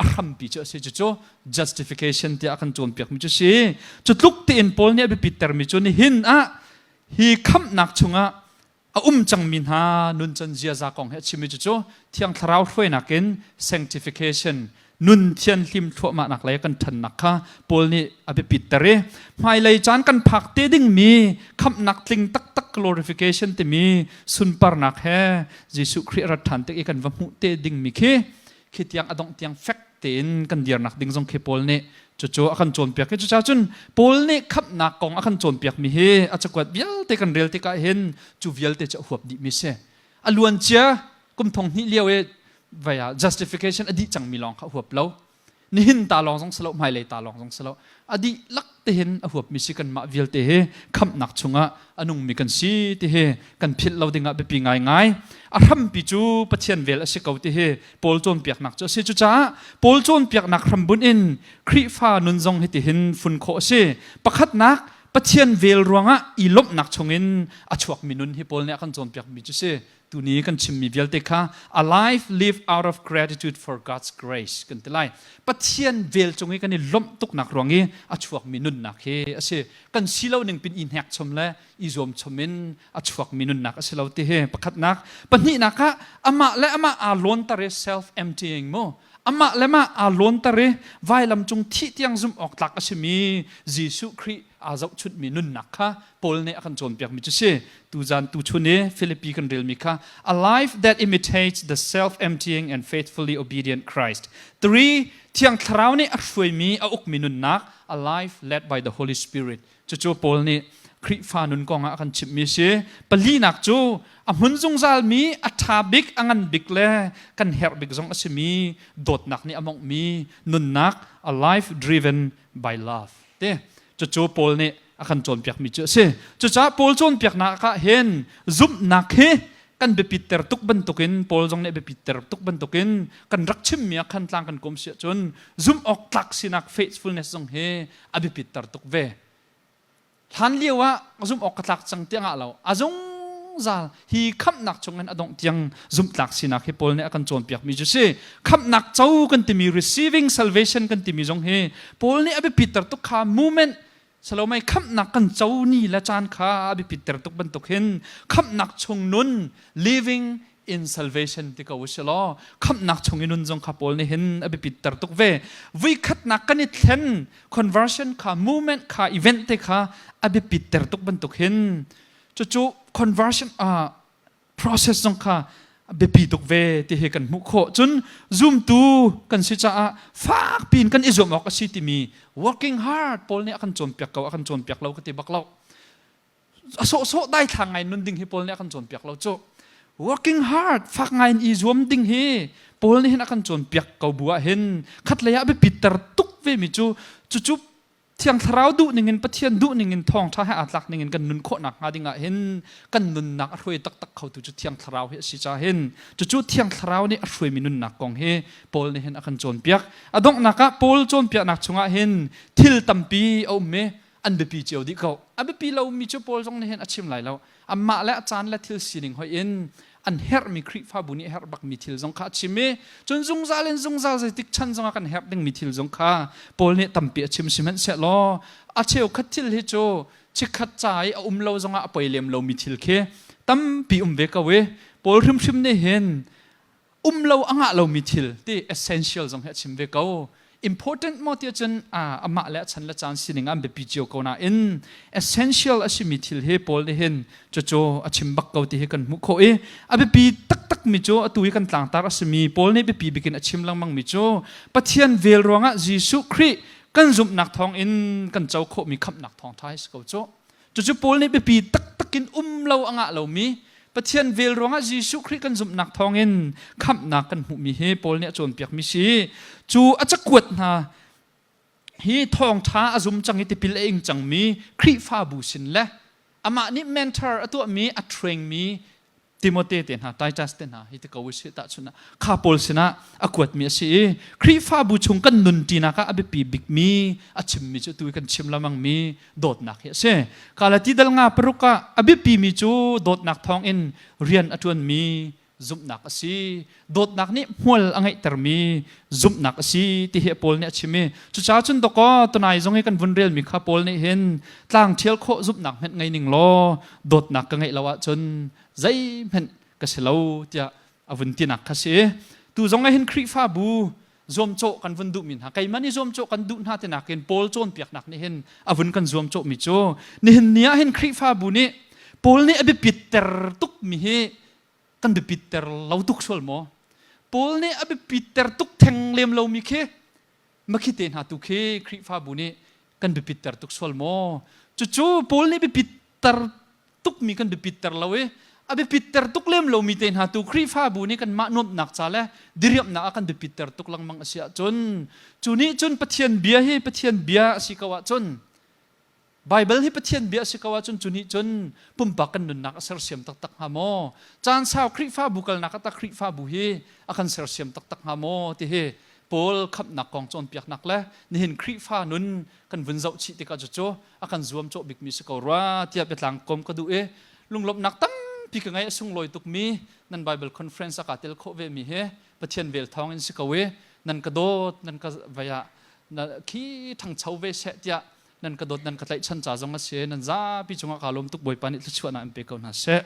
a hrampi cu a si cucu justification tiah a kan cawnpiakmi cu si cu tluk tein Paul nih a biapittermi cu nihin ah hi khamhnak chungah a um cangmi hna nuncan ziaza kong he a chimmi cucu Thiang Thlarau hruainak in sanctification nun thianhlim thluahmahnak lei kan ṭhannak kha Paul nih a biapitter i hmailei caan kan phak te dingmi khamhnak tling taktak glorification timi sunparnak he Jesuh Khrih rat ṭhan tik i kan va hmuh te dingmi khi Khi tiang a dongh tiang fek tein kan dirnak ding zong khi Paul nih cucu a kan cawnpiak i cucaah cun Paul nih khamhnak kong a kan cawnpiak mi hi a cakuat vialte kan rel tikah hin cu vialte cu a huap dih mi si. A luancia kum thong hnih lio i vai ah justification a dih cangmi lawng kha a huap lo. Nihin ta lawng zong si lo, hmailei ta lawng zong si lo. A dihlak te hin a huapmi si kanmah vialte hi khamhnak chungah a nungmi kan si ti hi kan philh lo dingah biapi ngaingai. A hrampi cu Pathian vel a si ko ti hi Paul cawnpiaknak cu a si. Cucaah Paul cawnpiaknak hrambunh in Khrihfa nun zong hiti hin fun khawh a si. Pakhatnak, Pathian vel ruangah i lawmhnak chungin a chuakmi nun hi Paul nih a kan cawnpiakmi cu si. Tuni kan chimmi vialte kha a life live out of gratitude for God's grace kan ti lai. Pathian vel cung i kan i lawmh tuknak ruang i a chuakmi nunnak hi a si. Kan si lo ning pin i hnek chom le i zuam chom in a chuakmi nunnak a si lo ti hi pakhatnak. Pahnihnak ah amah le amah aa lawnter i self emptying mu. Amah le mah aa lawnter i vailam cung thih tiang zumh awk tlak a simi Jesuh Khrih aa zohchunhmi nunnak kha Paul nih a kan cawnpiakmi cu si. Tuzan tuchun i Philippi kan relmi kha a life that imitates the self-emptying and faithfully obedient Christ. 3. Thiang Thlarau nih a hruaimi a ukmi nunnak a life led by the Holy Spirit. Cucu Paul nih Khrihfa nun kong ah a kan chimhmi a si. Palinak cu a hmun zungzalmi, a ṭha bik, a ngan bik le kan herh bik zong a simi dawtnak nih a mawnghmi nunnak, a life driven by love. Te cucu Paul nih a kan cawnpiakmi cu a si. Cucaah Paul cawnpiaknak ah hin zumhnak hi kan biapitter tuk bantukin Paul zong nih biapitter tuk bantukin kan rak chimmi ah khan tlang kan kom si ahcun zumh awk tlak sinak faithfulness zong hi a biapitter tuk ve. Hlan lio ah zumh awk ka tlak cang tiang ah lo a zungzal hi khamhnak chungin a dongh tiang zumhtlak sinak hi Paul nih a kan cawnpiakmi cu si. Khamhnak co kan timi receiving salvation kan timi zong hi Paul nih a biapitter tuk kha movement Salomei khamhnak kan co ni le caan kha a biapitter tuk bantuk hin khamhnak chung nun living in salvation ti ko usih law khamhnak chung i nun zong kha Paul nih hin a biapitter tuk ve. Vuikhatnak kan i thlen conversion kha movement kha event te kha a biapitter tuk bantuk hin cucu conversion process zong kha biapi tuk ve ti hi kan hmuh khawh. Cun zumtu kan si caah fak piin kan i zuam awk a si timi working hard Paul nih a kan cawnpiak ko a kan cawnpiak lo ka ti bak lo. A sawhsawh daithlang ngai nun ding hi Paul nih a kan cawnpiak lo cu. Working hard fak ngai in i zuam ding hi Paul nih hin a kan cawnpiak ko bu ah hin khatlei ah biapitter tuk ve mi cu cucu Thiang Thlarau duh ning in Pathian duh ning in thawngṭha he aa tlak ning in kan nun khawhnak hnga ding ah hin kan nunnak a hruai taktak khotu cu Thiang Thlarau hi a si caah hin cucu Thiang Thlarau nih a hruaimi nunnak kong hi Paul nih hin a kan cawnpiak. A donghnak ah Paul cawnpiaknak chungah hin thil tampi a um i an biapi cio dih ko. A biapi lomi cu Paul zong nih hin a chim lai lo. Amah le a caan le thil sining hoih in an herhmi Khrihfabu nih herh bakmi thil zong kha a chim i cun zungzal in zungzal zeitik chan zongah kan herh dingmi thil zong kha Paul nih tampi a chim. Sihmanhsehlaw a cheukhat thil hi cu chikkhat ca i a um lo zongah a poi lem lomi thil khi tampi um ve ko i Paul hrimhrim nih hin um lo a ngah lomi thil ti essential zong hi a chim ve ko. Important maw ti ahcun amah le a chan le caan sining an biapi cio ko nain essential a simi thil hi Paul nih hin cucu a chim bak ko ti hi kan hmuh khawh i a biapi taktak mi cu atu hi kan tlangtar a simi Paul nih biapi bikin a chim lengmang mi cu Pathian vel ruangah Jesuh Khrih kan zumhnak thawng in kan co khawhmi khamhnak thawngṭha hi si ko cu. Cucu Paul nih biapi taktak in um lo a ngah lomi Pathian vel ruangah Jesuh Khrih kan zumhnak thawngin khamhnak kan hmuhmi hi Paul nih a cawnpiakmi si. Cu a cakuat hna hi thawngṭha a zum cang i tipil a ing cangmi Khrihfabu sin le amah nih mentor a tuahmi a trainmi Timote te hna, Titus te hna hi ti ko usih tahchunh ah kha Paul sinah a kuatmi a si i Khrihfabu chung kan nunṭinak ah a biapi bikmi a chimmi cu tu kan chim lengmangmi dawtnak hi a si. Galati dal nga paruk ah a biapimi cu dawtnak thawngin rian a ṭuanmi zumhnak a si. Dawtnak nih hmual a ngeihtermi zumhnak a si ti hi Paul nih a chim i cucaah cun dawkaw tunai zong i kan vun relmi kha Paul nih hin tlang ṭhial khawh zumhnak hmenh ngei ning law dawtnak ka ngeih lo ahcun zeihmanh ka si lo tiah a vun tinak kha si. Tu zong ah hin Khrihfabu zuamcawh kan vun duhmi hna keimah nih zuamcawh kan duh hna tinak in Paul cawnpiaknak nih hin a vun kan zuamcawhmi cu nihin ni ah hin Khrihfabu nih Paul nih a biapitter tukmi hi kan biapitter lo tuk sual maw? Paul nih a biapit ter tuk theng lem lomi khi makhi te hna tu khi Khrihfabu nih kan biapit ter tuk sual maw? Cucu Paul nih biapit ter tukmi kan biapit ter lo i a biapit ter tuk lem lomi te hna tu Khrihfabu nih kanmah nuamhnak ca le diriamhnak ah kan biapit ter tuk lengmang a si ahcun cu nih cun Pathian bia hi Pathian bia a si ko ahcun Baibal hi Pathian bia a si ko ahcun cu nih cun pumpak kan nunnak a sersiam taktak hnga maw? Caan sau Khrihfabu kalnak ah tah Khrihfabu hi a kan sersiam taktak hnga maw? ti hi Paul khamhnak kong cawnpiaknak le nihin Khrihfa nun kan vun zoh chih tikah cucu a kan zuamcawh bikmi si ko rua tiah biatlang kom ka duh i lunglawmhnak tampi ka ngei. A sunglawi tukmi nan Bible conference a kaa tel khawh vemi hi Pathian vel thawng in si ko i nan ka dawt nan ka vei ah khi ṭhangcho ve seh tiah nan ka dawt nan ka tlaihchan ca zong a si. Nan zapi cungah kaa lawm tuk. Bawipa nih thluachuahnak in pe ko hna seh.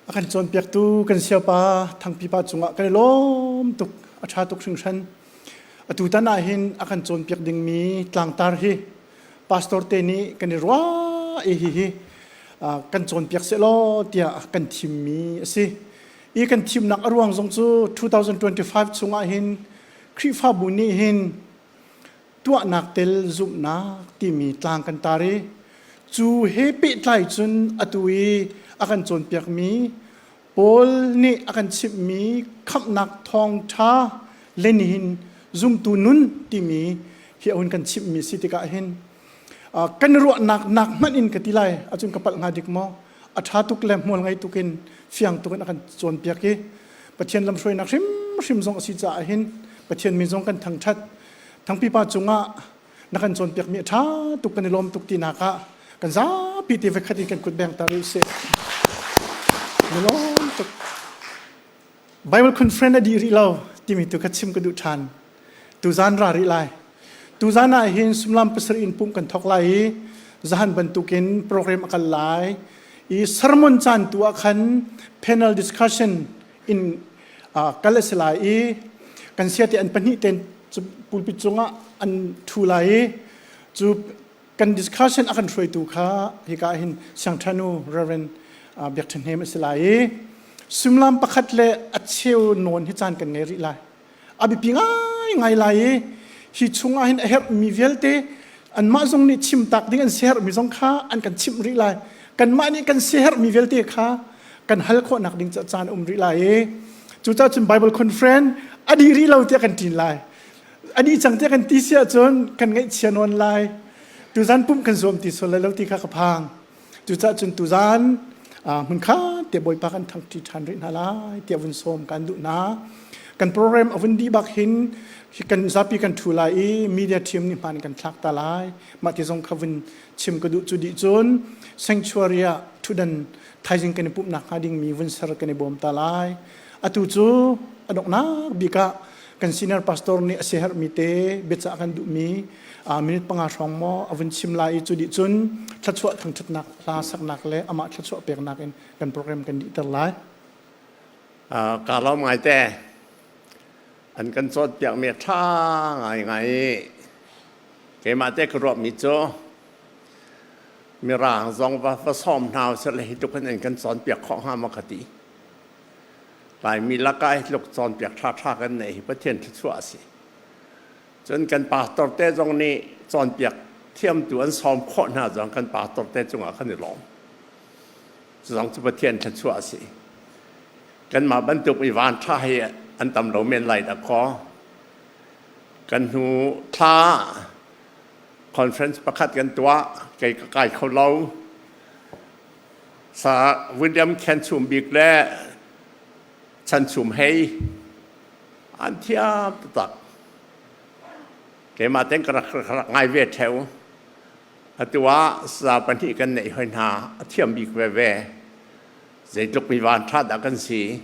A kan cawnpiaktu kan siapa Thangpi pa cungah kan i lawm tuk. A ṭha tuk hringhran. Atu tan ah hin a kan cawnpiak dingmi tlangtar hi pastor te nih kan i ruah i hihi kan cawnpiak sehlaw tiah kan thimmi a si. I kan thimnak a ruang zong cu 2025 chungah hin Khrihfabu nih hin tuahnak tel zumhnak timi tlang kan tar i cu he pehtlai cun atu i a kan cawnpiakmi Paul nih a kan chimhmi khamhnak thawngṭha le nihin zumtu nun timi hi a hun kan chimhmi si tikah hin kan ruahnak nak hmanh in ka ti lai acun ka palh hnga dik maw? A ṭha tuk le hmual ngei tuk in fiang tuk in a kan cawnpiak i Pathian lamhruainak hrimhrim zong a si caah hin Pathian min zong kan thangṭhat. Thangpipa cungah na kan cawnpiakmi a ṭha tuk, kan i lawm tuk tinak ah kan zapi te vekhat in kan kut beng ta rih usih. Ni lawm tuk. Bible conference a dih rih lo timi tu kha chim ka duh ṭhan. Tuzan ra rih lai. Tuzan ah hin sumlam pasarih in pumh kan thawk lai i zahan bantukin program a kal lai. I sermon caan tu ah khan panel discussion in kal a si lai i kan siate an pahnih ten pulpit cungah an ṭhu lai i cu kan discussion a kan hruaitu kha hika hin siangṭhanu Reverend Biak Ṭha Hnem a si lai i sumlam pakhat le a cheu nawn hi caan kan ngei rih lai. A biapi ngaingai lai i hi chungah hin a herhmi vialte anmah zong nih chimtak ding an siaherhmi zong kha an kan chimh rih lai. Kanmah nih kan siaherhmi vialte kha kan hal khawhnak ding caan um rih lai i cucaah cun Bible conference a dih rih lo tiah kan ṭin lai. A dih cang tiah kan ti si ahcun kan ngaihchia nawn lai. Tuzan pumh kan zuam ti sual lai lo ti kha ka phang. Cucaah cun tuzan hmunkhat te Bawipa kan thangṭi ṭhan rih hna lai tiah vun sawm kan duh hna. Kan program a vun dih bak hin kan zapi kan ṭhu lai i media team nih hmaan kan thlak ta lai. Mah ti zong kha vun chim ka duh. Cu dih cun sanctuary ah ṭhutdan thaizing kan i pumhnak hnga dingmi vun ser kan i bawm ta lai. Atu cu a donghnak bik ah kan senior pastor nih a siaherhmi te biacah kan duhmi minute 5 hrawng maw a vun chim lai i cu dih cun thluachuah thangṭhatnak hla saknak le amah thluachuah peknak in kan program kan dihter lai. Ka lawm ngai te. An kan cawnpiakmi a ṭha ngaingai i keimah te ka ruahmi cu mirang zong va va sawm hna usih le hi tluk in an kan cawnpiak khawh hnga maw ka ti. Laimi lakah hi tluk cawnpiak ṭhaṭha kan neih hi Pathian thluachuah a si. Cun kan pastor te zong nih cawnpiak thiamtu an sawm khawh hna zong kan pastor te cungah kan i lawm. Cu zong cu Pathian thluachuah a si. Kanmah bantuk i van ṭha hi an tam lo men lai dah kaw. Kan hnu thla conference pakhat kan tuah, kei ka kai kho lo. Sa William Khen Chum Bik le Chan Chum Hei an thiam taktak. Keimah ten ka rak ngai ve theo. Atu ah sa pahnih kan neih hoi hna, a thiam bik veve. Zeitluk mi van ṭha dah kan si.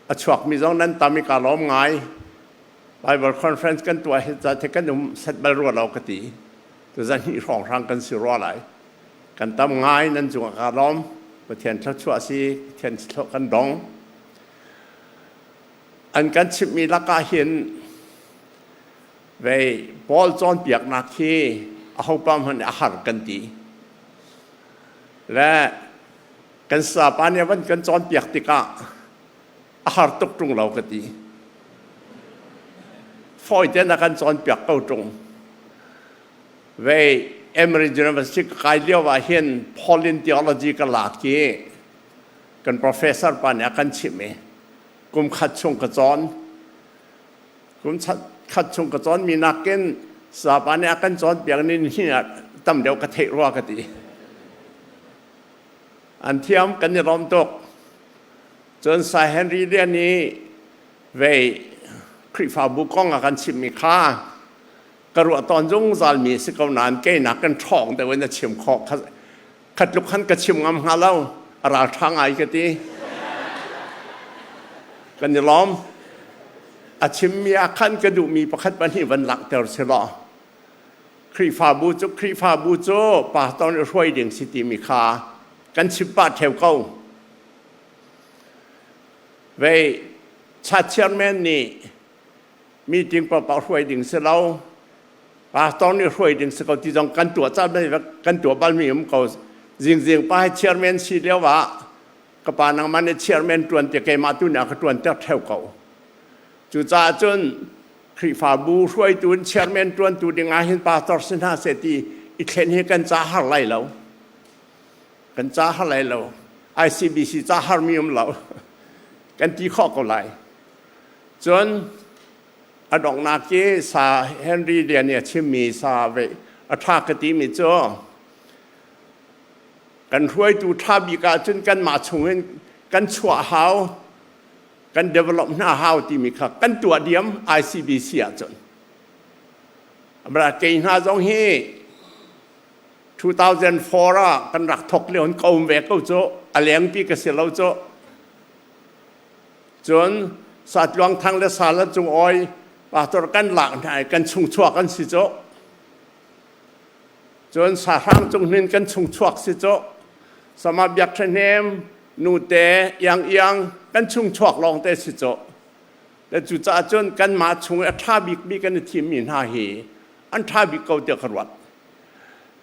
A chuakmi zong nan tam i ka lawm ngai. Bible conference kan tuah hi ca the kan um set bal rua lo ka ti. Tuzan hi hrawnghrang kan si rua lai. Kan tam ngai nan cungah ka lawm. Pathian thluachuah si, Pathian thluachuah kan dong. An kan chimhmi lakah hin vei Paul cawnpiaknak hi. Aho pa hmanh nih a har kan ti. Le kan sapa nih a van kan cawnpiak tikah a har tuk ṭung lo ka ti. Fawi tein a kan cawnpiak ko ṭung. Vei Emory University ka kai lio ah hin Pauline theology ka lak i kan professor pa nih a kan chimh i kum khat chung ka cawn. Kum khat chung ka cawn mi nakin sapa nih a kan cawnpiak ning hi ah tam deuh ka theih rua ka ti. An thiam kan i lawm tuk. Cun Sai Henry Lian i vei Khrihfabu kong a kan chimhmi kha ka ruah tawn zungzal mi si ko nain keinak kan ṭhawng deuh in a chim khawh. Kha tluk khan ka chim ngam hnga lo, a ralṭha ngai ka ti. Kan i lawm. A chimmi ah khan ka duhmi pakhat pahnih van langhter si law Khrihfabu cu Khrihfabu cu pastor nih hruai ding si timi kha kan chim pah ṭheo ko. Vei cha chairman nih meeting paohpaoh hruai ding si lo, pastor nih hruai ding si ko ti zong kan tuah caan kan tuah balmi um ko. Zingzing pa hi chairman si lio ah ka pa nangmah nih chairman ṭuan ti keimah tu nih a ka ṭuan ter ṭheo ko. Cucaah cun Khrihfabu hruaitu in chairman ṭuantu ding ah hin pastor si hna seh ti i thlen hi kan ca har lai lo. Kan ca har lai lo. ICBC ca harmi um lo. Kan ti khawh ko lai. Cun a donghnak i sa Henry Lian nih a chimmi sa ve a ṭha ka timi cu kan hruaitu ṭha bik ahcun kanmah chungin kan chuah hau, kan develop hna hau timi kha kan tuah diam ICBC ahcun. Amara kei hna zong hi 2004 ah kan rak thok lio in ka um ve ko cu, a lengpi ka si lo cu. Cun Satluang Thang le Sala Cung Awi pastor kan lak hna i kan chungchuak an si cu. Cun Sahrang Cung Hnin kan chungchuak si cu. Sama Biak Ṭha Hnem, Nute, Iang Iang kan chungchuak lawng te si cu. Le cucaah cun kanmah chung i a ṭha bikmi kan i thimmi hna hi an ṭha bik ko tiah ka ruat.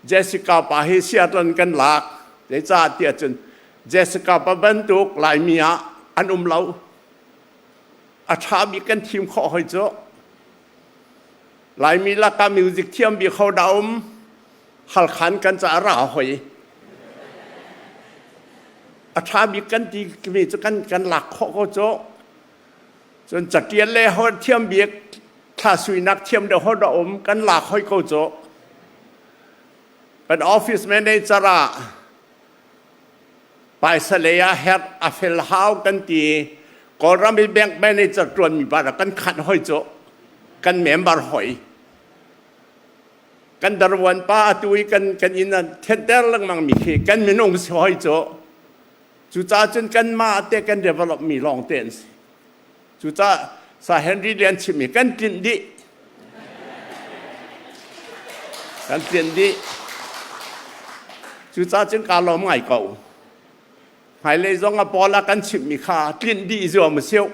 Jessica pa hi Seattle kan lak. Zeicah tiah cun Jessica pa bantuk Laimi ah an um lo. A ṭha bik kan thim khawh hoi cu. Laimi lakah music thiam bik ho dah um? Halkhan kan ca ra hoi. A ṭha bik kan ti mi cu kan kan lak khawh ko cu. Cun catial le ho thiam bik thla suinak thiam deuh ho dah um kan lak hoi ko cu. Kan office manager ah paisa lei ah herh a fel hau kan ti. Kawlram i bank manager ṭuanmi pa kan khanh hoi cu, kan member hoi. Kan darwan pa atu i kan kan inn ah thenter lengmang mi khi kan minung si hoi cu. Cucaah cun kanmah te kan develop mi lawng te an si. Cucaah Sa Henry Lian chimmi kan tlinh dih. Kan tlinh dih. Cucaah cun kaa lawm ngai ko. Hmailei zong a pawl ah kan chimhmi kha tlinh dih zuam siu.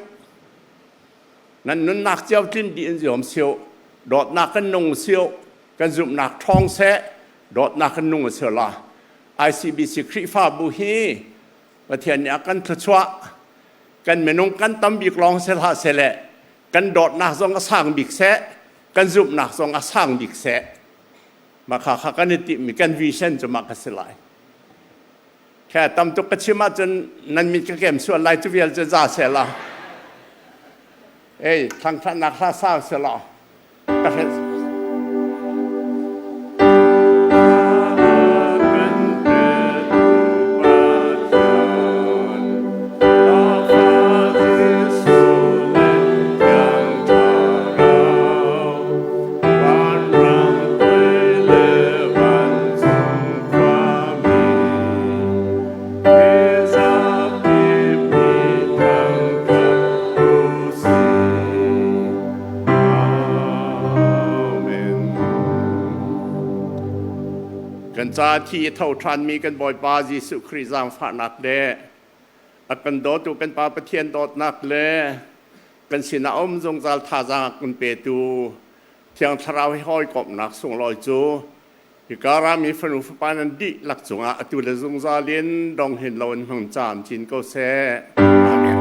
Nan nunnak cio tlinh dih in zuam siu. Dawtnak kan nung siu. Kan zumhnak ṭhawng seh. Dawtnak kan nung siu la. ICBC Khrihfabu hi Pathian nih a kan thluachuah. Kan minung kan tam bik lawng si hlah seh le kan dawtnak zong a sang bik seh, kan zumhnak zong a sang bik seh. Mah kha kha kan i timhmi kan vision cu mah ka si lai. Khe tam tuk ka chim ahcun nan mit ka kem sual lai, cu vial cu za seh la. Ei, thangthatnak hla sau seh law. Ka hrelh. Kan ca thi i tho ṭhanmi kan Bawipa Jesuh Khrih zaangfahnak le a kan dawtu kan Pa Pathian dawtnak le kan sinah um zungzal thazaang a kan petu Thiang Thlarau he hawikomhnak sunglawi cu Hika rami fanu fapa nan dihlak cungah atu le zungzal in dong hin lo in hmang caam chin ko seh. Amen.